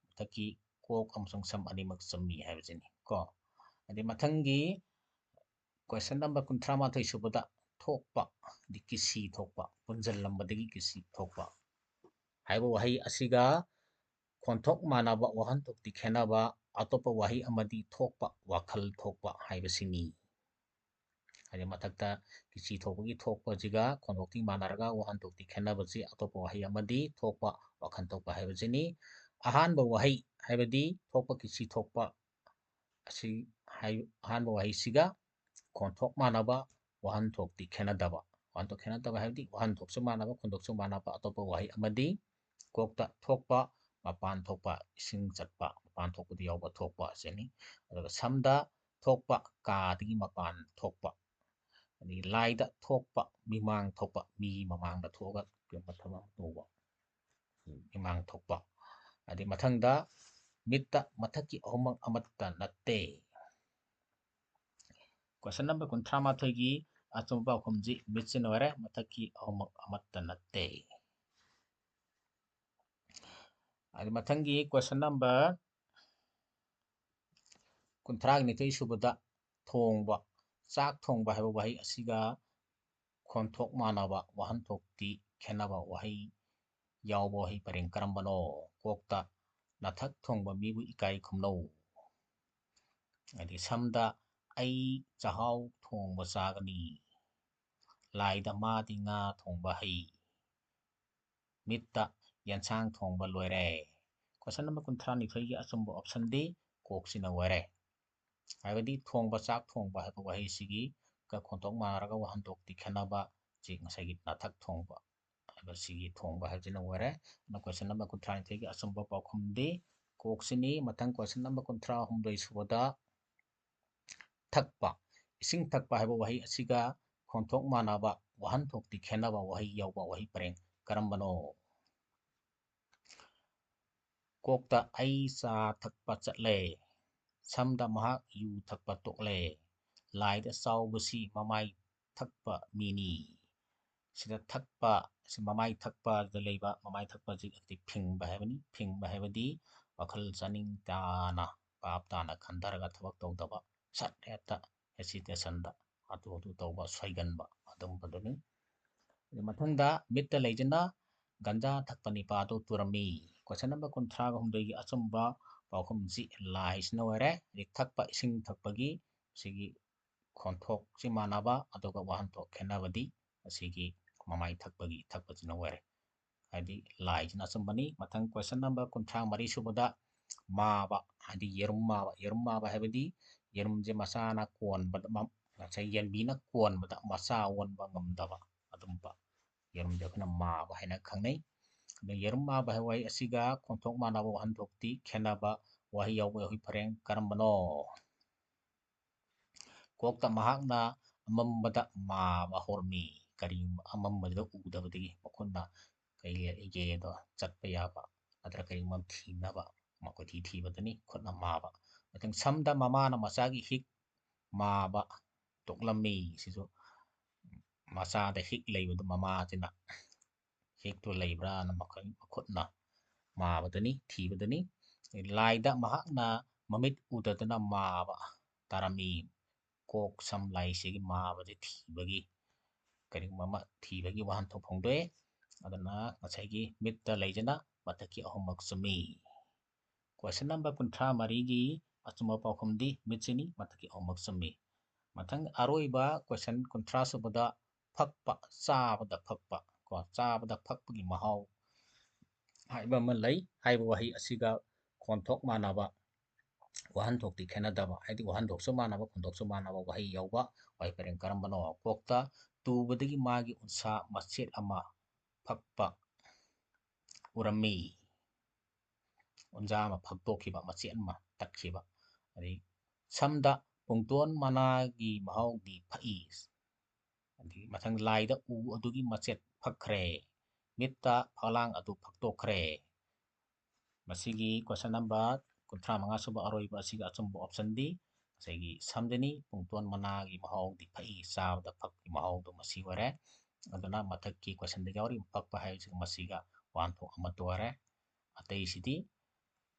ꯃꯊꯛꯀꯤ ꯀꯣꯛ ꯑꯃꯁꯨꯡ ꯁꯝ ꯑꯅꯤꯃꯛ ꯆꯨꯝꯃꯤ ꯍꯥꯏꯕꯁꯤꯅꯤ ꯀꯣ꯫ ꯑꯗꯩ ꯃꯊꯪꯒꯤ question number ꯀꯨꯟꯊ꯭ꯔꯥ ꯃꯥꯊꯣꯏ ꯁꯨꯕꯗ ꯊꯣꯛꯄ, ꯑꯗꯩ ꯀꯤꯁꯤ ꯊꯣꯛꯄ, ꯄꯨꯟꯁꯤꯜꯂꯝꯕꯗꯒꯤ ꯀꯤꯁꯤ ꯊꯣꯛꯄ ꯍꯥꯏꯕ ꯋꯥꯍꯩ ꯑꯁꯤꯒ ꯈꯣꯟꯊꯣꯛ ꯃꯥꯟꯅꯕ ꯋꯥꯍꯟꯊꯣꯛꯇꯤ ꯈꯦꯠꯅꯕ ꯑꯇꯣꯞꯄ ꯋꯥꯍꯩ ꯑꯃꯗꯤ ꯊꯣꯛꯄ, ꯋꯥꯈꯜ ꯊꯣꯛꯄ ꯍꯥꯏꯕꯁꯤꯅꯤ꯫ ꯍꯥꯏꯗꯤ ꯃꯊꯛꯇ ꯀꯤꯁꯤ ꯊꯣꯛꯄꯒꯤ ꯊꯣꯛꯄꯁꯤꯒ ꯈꯣꯟꯊꯣꯛꯇꯤ ꯃꯥꯟꯅꯔꯒ ꯋꯥꯍꯟꯊꯣꯛꯇꯤ ꯈꯦꯠꯅꯕꯁꯤ ꯑꯇꯣꯞꯄ ꯋꯥꯍꯩ ꯑꯃꯗꯤ ꯊꯣꯛꯄ, ꯋꯥꯈꯜ ꯊꯣꯛꯄ ꯍꯥꯏꯕꯁꯤꯅꯤ꯫ ꯑꯍꯥꯟꯕ ꯋꯥꯍꯩ ꯍꯥꯏꯕꯗꯤ ꯊꯣꯛꯄ, ꯀꯤꯁꯤ ꯊꯣꯛꯄ ꯑꯁꯤ ꯍꯥꯏ-, ꯑꯍꯥꯟꯕ ꯋꯥꯍꯩꯁꯤꯒ ꯈꯣꯟꯊꯣꯛ ꯃꯥꯟꯅꯕ ꯋꯥꯍꯟꯊꯣꯛꯇꯤ ꯈꯦꯠꯅꯗꯕ꯫ ꯋꯥꯍꯟꯊꯣꯛ ꯈꯦꯠꯅꯗꯕ ꯍꯥꯏꯕꯗꯤ ꯋꯥꯍꯟꯊꯣꯛꯁꯨ ꯃꯥꯟꯅꯕ, ꯈꯣꯟꯊꯣꯛꯁꯨ ꯃꯥꯟꯅꯕ ꯑꯇꯣꯞꯄ ꯋꯥꯍꯩ ꯑꯃꯗꯤ ꯀꯣꯛꯇ ꯊꯣꯛꯄ, ꯃꯄꯥꯟ ꯊꯣꯛꯄ, ꯏꯁꯤꯡ ꯆꯠꯄ, ꯃꯄꯥꯟ ꯊꯣꯛꯄꯗ ꯌꯥꯎꯕ ꯊꯣꯛꯄ ꯑꯁꯤꯅꯤ꯫ ꯑꯗꯨꯒ ꯁꯝꯗ ꯊꯣꯛꯄ, ꯀꯥꯗꯒꯤ ꯃꯄꯥꯟ ꯊꯣꯛꯄ꯫ ꯑꯗꯒꯤ ꯂꯥꯏꯗ ꯊꯣꯛꯄ, ꯃꯤꯃꯥꯡ ꯊꯣꯛꯄ, ꯃꯤꯒꯤ ꯃꯃꯥꯡꯗ ꯊꯣꯛꯑꯒ ꯀꯩꯒꯨꯝꯕ ꯊꯕꯛ ꯑꯃ ꯇꯧꯕ, ꯃꯤꯃꯥꯡ ꯊꯣꯛꯄ꯫ ꯑꯗꯩ ꯃꯊꯪꯗ ꯃꯤꯠꯇ ꯃꯊꯛꯀꯤ ꯑꯍꯨꯝꯃꯛ ꯑꯃꯠꯇ ꯅꯠꯇꯦ꯫ Question number ꯀꯨꯟꯊ꯭ꯔꯥ ꯃꯥꯊꯣꯏꯒꯤ ꯑꯆꯨꯝꯕ ꯄꯥꯎꯈꯨꯝꯁꯤ ꯃꯤꯠꯁꯤꯅ ꯑꯣꯏꯔꯦ, ꯃꯊꯛꯀꯤ ꯑꯍꯨꯝꯃꯛ ꯑꯃꯠꯇ ꯅꯠꯇꯦ꯫ ꯑꯗꯩ ꯃꯊꯪꯒꯤ question number ꯀꯨꯟꯊ꯭ꯔꯥꯒ ꯅꯤꯊꯣꯏ ꯁꯨꯕꯗ ꯊꯣꯡꯕ, ꯆꯥꯛ ꯊꯣꯡꯕ ꯍꯥꯏꯕ ꯋꯥꯍꯩ ꯑꯁꯤꯒ ꯈꯣꯟꯊꯣꯛ ꯃꯥꯟꯅꯕ ꯋꯥꯍꯟꯊꯣꯛꯇꯤ ꯈꯦꯠꯅꯕ ꯋꯥꯍꯩ ꯌꯥꯎꯕ ꯋꯥꯍꯩ ꯄꯔꯦꯡ ꯀꯔꯝꯕꯅꯣ? ꯀꯣꯛꯇ ꯅꯥꯊꯛ ꯊꯣꯡꯕ ꯃꯤꯕꯨ ꯏꯀꯥꯏ ꯈꯨꯝꯅꯧ꯫ ꯍꯥꯏꯗꯤ ꯁꯝꯗ ꯑꯩ ꯆꯥꯛꯍꯥꯎ ꯊꯣꯡꯕ ꯆꯥꯒꯅꯤ꯫ ꯂꯥꯏꯗ ꯃꯥꯗꯤ ꯉꯥ ꯊꯣꯡꯕ ꯍꯩ꯫ ꯃꯤꯠꯇ ꯌꯦꯟꯁꯥꯡ ꯊꯣꯡꯕ ꯂꯣꯏꯔꯦ꯫ Question number ꯀꯨꯟꯊ꯭ꯔꯥ ꯅꯤꯊꯣꯏꯒꯤ ꯑꯆꯨꯝꯕ option ꯗꯤ ꯀꯣꯛꯁꯤꯅ ꯑꯣꯏꯔꯦ꯫ ꯍꯥꯏꯕꯗꯤ ꯊꯣꯡꯕ, ꯆꯥꯛ ꯊꯣꯡꯕ ꯍꯥꯏꯕ ꯋꯥꯍꯩꯁꯤꯒꯤ ꯀ ꯈꯣꯟꯊꯣꯛ ꯃꯥꯟꯅꯔꯒ ꯋꯥꯍꯟꯊꯣꯛꯇꯤ ꯈꯦꯠꯅꯕ, ꯁꯤ ꯉꯁꯥꯏꯒꯤ ꯅꯥꯊꯛ ꯊꯣꯡꯕ ꯍꯥꯏꯕꯁꯤꯒꯤ ꯊꯣꯡꯕ ꯍꯥꯏꯕꯁꯤꯅ ꯑꯣꯏꯔꯦ꯫ ꯑꯗꯨꯅ question number ꯀꯨꯟꯊ꯭ꯔꯥ ꯅꯤꯊꯣꯏꯒꯤ ꯑꯆꯨꯝꯕ ꯄꯥꯎꯈꯨꯝꯗꯤ ꯀꯣꯛꯁꯤꯅꯤ꯫ ꯃꯊꯪ question number ꯀꯨꯟꯊ꯭ꯔꯥ ꯍꯨꯝꯗꯣꯏ ꯁꯨꯕꯗ ꯊꯛꯄ, ꯏꯁꯤꯡ ꯊꯛꯄ ꯍꯥꯏꯕ ꯋꯥꯍꯩ ꯑꯁꯤꯒ ꯈꯣꯟꯊꯣꯛ ꯃꯥꯟꯅꯕ, ꯋꯥꯍꯟꯊꯣꯛꯇꯤ ꯈꯦꯠꯅꯕ ꯋꯥꯍꯩ ꯌꯥꯎꯕ ꯋꯥꯍꯩ ꯄꯔꯦꯡ ꯀꯔꯝꯕꯅꯣ? ꯀꯣꯛꯇ ꯑꯩ ꯆꯥ ꯊꯛꯄ ꯆꯠꯂꯦ꯫ ꯁꯝꯗ ꯃꯍꯥꯛ ꯌꯨ ꯊꯛꯄ ꯇꯣꯛꯂꯦ꯫ ꯂꯥꯏꯗ ꯆꯥꯎꯕꯁꯤ ꯃꯃꯥꯏ ꯊꯛꯄ ꯃꯤꯅꯤ꯫ ꯁꯤꯗ ꯊꯛꯄ, ꯁꯤ ꯃꯃꯥꯏ ꯊꯛꯄꯗ ꯂꯩꯕ ꯃꯃꯥꯏ ꯊꯛꯄꯁꯤ ꯍꯥꯏꯗꯤ ꯐꯤꯡꯕ ꯍꯥꯏꯕꯅꯤ꯫ ꯐꯤꯡꯕ ꯍꯥꯏꯕꯗꯤ ꯋꯥꯈꯜ ꯆꯥꯅꯤꯡ ꯇꯥꯅ, ꯄꯥꯞ ꯇꯥꯅ ꯈꯟꯊꯔꯒ ꯊꯕꯛ ꯇꯧꯗꯕ, ꯁꯠ ꯍꯦꯛꯇ hesitation ꯗ ꯍꯥꯊꯨ ꯍꯥꯊꯨ ꯇꯧꯕ, ꯁꯣꯏꯒꯟꯕ ꯑꯗꯨꯝꯕꯗꯨꯅꯤ꯫ ꯑꯗꯨ ꯃꯊꯪꯗ ꯃꯤꯠꯇ ꯂꯩꯁꯤꯅ ꯒꯟꯖꯥ ꯊꯛꯄ ꯅꯤꯄꯥꯗꯨ ꯇꯨꯔꯝꯃꯤ꯫ Question number ꯀꯨꯟꯊ꯭ꯔꯥꯒ ꯍꯨꯝꯗꯣꯏꯒꯤ ꯑꯆꯨꯝꯕ ꯄꯥꯎꯈꯨꯝꯁꯤ ꯂꯥꯏꯁꯤꯅ ꯑꯣꯏꯔꯦ꯫ ꯍꯧꯖꯤꯛ ꯊꯛꯄ, ꯏꯁꯤꯡ ꯊꯛꯄꯒꯤ ꯁꯤꯒꯤ ꯈꯣꯟꯊꯣꯛꯁꯤ ꯃꯥꯟꯅꯕ, ꯑꯗꯨꯒ ꯋꯥꯍꯟꯊꯣꯛ ꯈꯦꯠꯅꯕꯗꯤ ꯑꯁꯤꯒꯤ ꯃꯃꯥꯏ ꯊꯛꯄꯒꯤ ꯊꯛꯄꯁꯤꯅ ꯑꯣꯏꯔꯦ꯫ ꯍꯥꯏꯗꯤ ꯂꯥꯏꯁꯤꯅ ꯑꯆꯨꯝꯕꯅꯤ꯫ ꯃꯊꯪ question number ꯀꯨꯟꯊ꯭ꯔꯥ ꯃꯔꯤ ꯁꯨꯕꯗ ꯃꯥꯕ, ꯍꯥꯏꯗꯤ ꯌꯦꯔꯨꯝ ꯃꯥꯕ꯫ ꯌꯦꯔꯨꯝ ꯃꯥꯕ ꯍꯥꯏꯕꯗꯤ ꯌꯦꯔꯨꯝꯁꯦ ꯃꯆꯥꯅ ꯀꯣꯟꯕꯗ, ꯃ-, ꯉꯁꯥꯏ ꯌꯦꯟꯕꯤꯅ ꯀꯣꯟꯕꯗ ꯃꯆꯥ ꯑꯣꯟꯕ ꯉꯝꯗꯕ ꯑꯗꯨꯝꯕ ꯌꯦꯔꯨꯝꯁꯦ ꯑꯩꯈꯣꯏꯅ ꯃꯥꯕ ꯍꯥꯏꯅ ꯈꯪꯅꯩ꯫ ꯑꯗꯣ ꯌꯦꯔꯨꯝ ꯃꯥꯕ ꯍꯥꯏꯕ ꯋꯥꯍꯩ ꯑꯁꯤꯒ ꯈꯣꯟꯊꯣꯛ ꯃꯥꯟꯅꯕ ꯋꯥꯍꯟꯊꯣꯛꯇꯤ ꯈꯦꯠꯅꯕ ꯋꯥꯍꯩ ꯌꯥꯎꯕ ꯋꯥꯍꯩ ꯄꯔꯦꯡ ꯀꯔꯝꯕꯅꯣ? ꯀꯣꯛꯇ ꯃꯍꯥꯛꯅ ꯑꯃꯝꯕꯗ ꯃꯥꯕ ꯍꯧꯔꯝꯃꯤ꯫ ꯀꯔꯤꯒꯨꯝꯕ ꯑꯃꯝꯕꯗ ꯎꯗꯕꯗꯒꯤ ꯃꯈꯨꯠꯅ ꯀꯩ ꯌꯦꯗꯣ ꯆꯠꯄ ꯌꯥꯕ ꯅꯠꯇ꯭ꯔꯒ ꯀꯔꯤꯒꯨꯝꯕ ꯑꯃ ꯊꯤꯅꯕ ꯃꯈꯣꯏꯊꯤ ꯊꯤꯕꯗꯨꯅꯤ ꯈꯨꯠꯅ ꯃꯥꯕ꯫ ꯃꯊꯪ ꯁꯝꯗ ꯃꯃꯥꯅ ꯃꯆꯥꯒꯤ ꯍꯤꯛ ꯃꯥꯕ ꯇꯣꯛꯂꯝꯃꯤ꯫ ꯁꯤꯁꯨ ꯃꯆꯥꯗ ꯍꯤꯛ ꯂꯩꯕꯗꯨ ꯃꯃꯥꯁꯤꯅ ꯍꯤꯛꯇꯨ ꯂꯩꯕ꯭ꯔꯥꯅ ꯃꯈꯣꯏ ꯃꯈꯨꯠꯅ ꯃꯥꯕꯗꯨꯅꯤ, ꯊꯤꯕꯗꯨꯅꯤ꯫ ꯂꯥꯏꯗ ꯃꯍꯥꯛꯅ ꯃꯃꯤꯠ ꯎꯗꯗꯅ ꯃꯥꯕ ꯇꯥꯔꯝꯃꯤ꯫ ꯀꯣꯛ ꯁꯝ ꯂꯥꯏꯁꯤꯒꯤ ꯃꯥꯕꯁꯤ ꯊꯤꯕꯒꯤ ꯀꯔꯤꯒꯨꯝꯕ ꯑꯃ ꯊꯤꯕꯒꯤ ꯋꯥꯍꯟꯊꯣꯛ ꯐꯣꯡꯗꯣꯛꯑꯦ꯫ ꯑꯗꯨꯅ ꯉꯁꯥꯏꯒꯤ ꯃꯤꯠꯇ ꯂꯩꯁꯤꯅ ꯃꯊꯛꯀꯤ ꯑꯍꯨꯝꯃꯛ ꯆꯨꯝꯃꯤ꯫ Question number ꯀꯨꯟꯊ꯭ꯔꯥ ꯃꯔꯤꯒꯤ ꯑꯆꯨꯝꯕ ꯄꯥꯎꯈꯨꯝꯗꯤ ꯃꯤꯠꯁꯤꯅꯤ, ꯃꯊꯛꯀꯤ ꯑꯍꯨꯝꯃꯛ ꯆꯨꯝꯃꯤ꯫ ꯃꯊꯪ ꯑꯔꯣꯏꯕ question ꯀꯨꯟꯊ꯭ꯔꯥ ꯁꯨꯕꯗ ꯐꯛꯄ, ꯆꯥꯕꯗ ꯐꯛꯄ ꯀꯣ, ꯆꯥꯕꯗ ꯐꯛꯄꯒꯤ ꯃꯍꯥꯎ ꯍꯥꯏꯕ ꯑꯃ ꯂꯩ꯫ ꯍꯥꯏꯕ ꯋꯥꯍꯩ ꯑꯁꯤꯒ ꯈꯣꯟꯊꯣꯛ ꯃꯥꯟꯅꯕ, ꯋꯥꯍꯟꯊꯣꯛꯇꯤ ꯈꯦꯠꯅꯗꯕ, ꯍꯥꯏꯗꯤ ꯋꯥꯍꯟꯊꯣꯛꯁꯨ ꯃꯥꯟꯅꯕ, ꯈꯣꯟꯊꯣꯛꯁꯨ ꯃꯥꯟꯅꯕ ꯋꯥꯍꯩ ꯌꯥꯎꯕ ꯋꯥꯍꯩ ꯄꯔꯦꯡ ꯀꯔꯝꯕꯅꯣ? ꯀꯣꯛꯇ ꯇꯨꯕꯗꯒꯤ ꯃꯥꯒꯤ ꯎꯟꯁꯥ ꯃꯆꯦꯠ ꯑꯃ ꯐꯛꯄ ꯎꯔꯝꯃꯤ꯫ ꯎꯟꯖꯥ ꯑꯃ ꯐꯛꯇꯣꯛꯈꯤꯕ, ꯃꯆꯦꯠ ꯑꯃ ꯇꯠꯈꯤꯕ꯫ ꯑꯗꯩ ꯁꯝꯗ ꯄꯨꯡꯇꯣꯟ ꯃꯅꯥꯒꯤ ꯃꯍꯥꯎꯗꯤ ꯐꯛꯏ꯫ ꯑꯗꯒꯤ ꯃꯊꯪ ꯂꯥꯏꯗ ꯎ ꯑꯗꯨꯒꯤ ꯃꯆꯦꯠ ꯐꯛꯈ꯭ꯔꯦ꯫ ꯃꯤꯠꯇ ꯐꯛꯂꯥꯡ ꯑꯗꯨ ꯐꯛꯇꯣꯛꯈ꯭ꯔꯦ꯫ ꯃꯁꯤꯒꯤ question number ꯀꯨꯟꯊ꯭ꯔꯥ ꯃꯉꯥ ꯁꯨꯕ ꯑꯔꯣꯏꯕ ꯑꯁꯤꯒꯤ ꯑꯆꯨꯝꯕ optionꯗꯤ ꯉꯁꯥꯏꯒꯤ ꯁꯝꯗꯅꯤ꯫ ꯄꯨꯡꯇꯣꯟ ꯃꯅꯥꯒꯤ ꯃꯍꯥꯎꯗꯤ ꯐꯛꯏ, ꯆꯥꯕꯗ ꯐꯛꯀꯤ ꯃꯍꯥꯎꯗꯣ ꯃꯁꯤ ꯑꯣꯏꯔꯦ꯫ ꯑꯗꯨꯅ ꯃꯊꯛꯀꯤ questionꯗ ꯌꯥꯎꯔꯤꯕ ꯐꯛꯄ ꯍꯥꯏꯕꯁꯤꯒ ꯃꯁꯤꯒ ꯋꯥꯍꯟꯊꯣꯛ ꯑꯃꯠꯇ ꯑꯣꯏꯔꯦ꯫ ꯑꯇꯩꯁꯤꯗꯤ,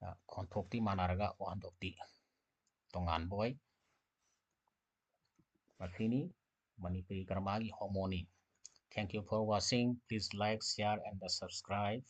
ꯑ, ꯈꯣꯟꯊꯣꯛꯇꯤ ꯃꯥꯟꯅꯔꯒ ꯋꯥꯍꯟꯊꯣꯛꯇꯤ ꯇꯣꯉꯥꯟꯕ ꯑꯣꯏ꯫ ꯃꯁꯤꯅꯤ Manipuri ꯒ꯭ꯔꯥꯃꯥꯔꯒꯤ ꯍꯣꯃꯣꯅꯤ꯫ Thank you for watching. Please like, share and subscribe.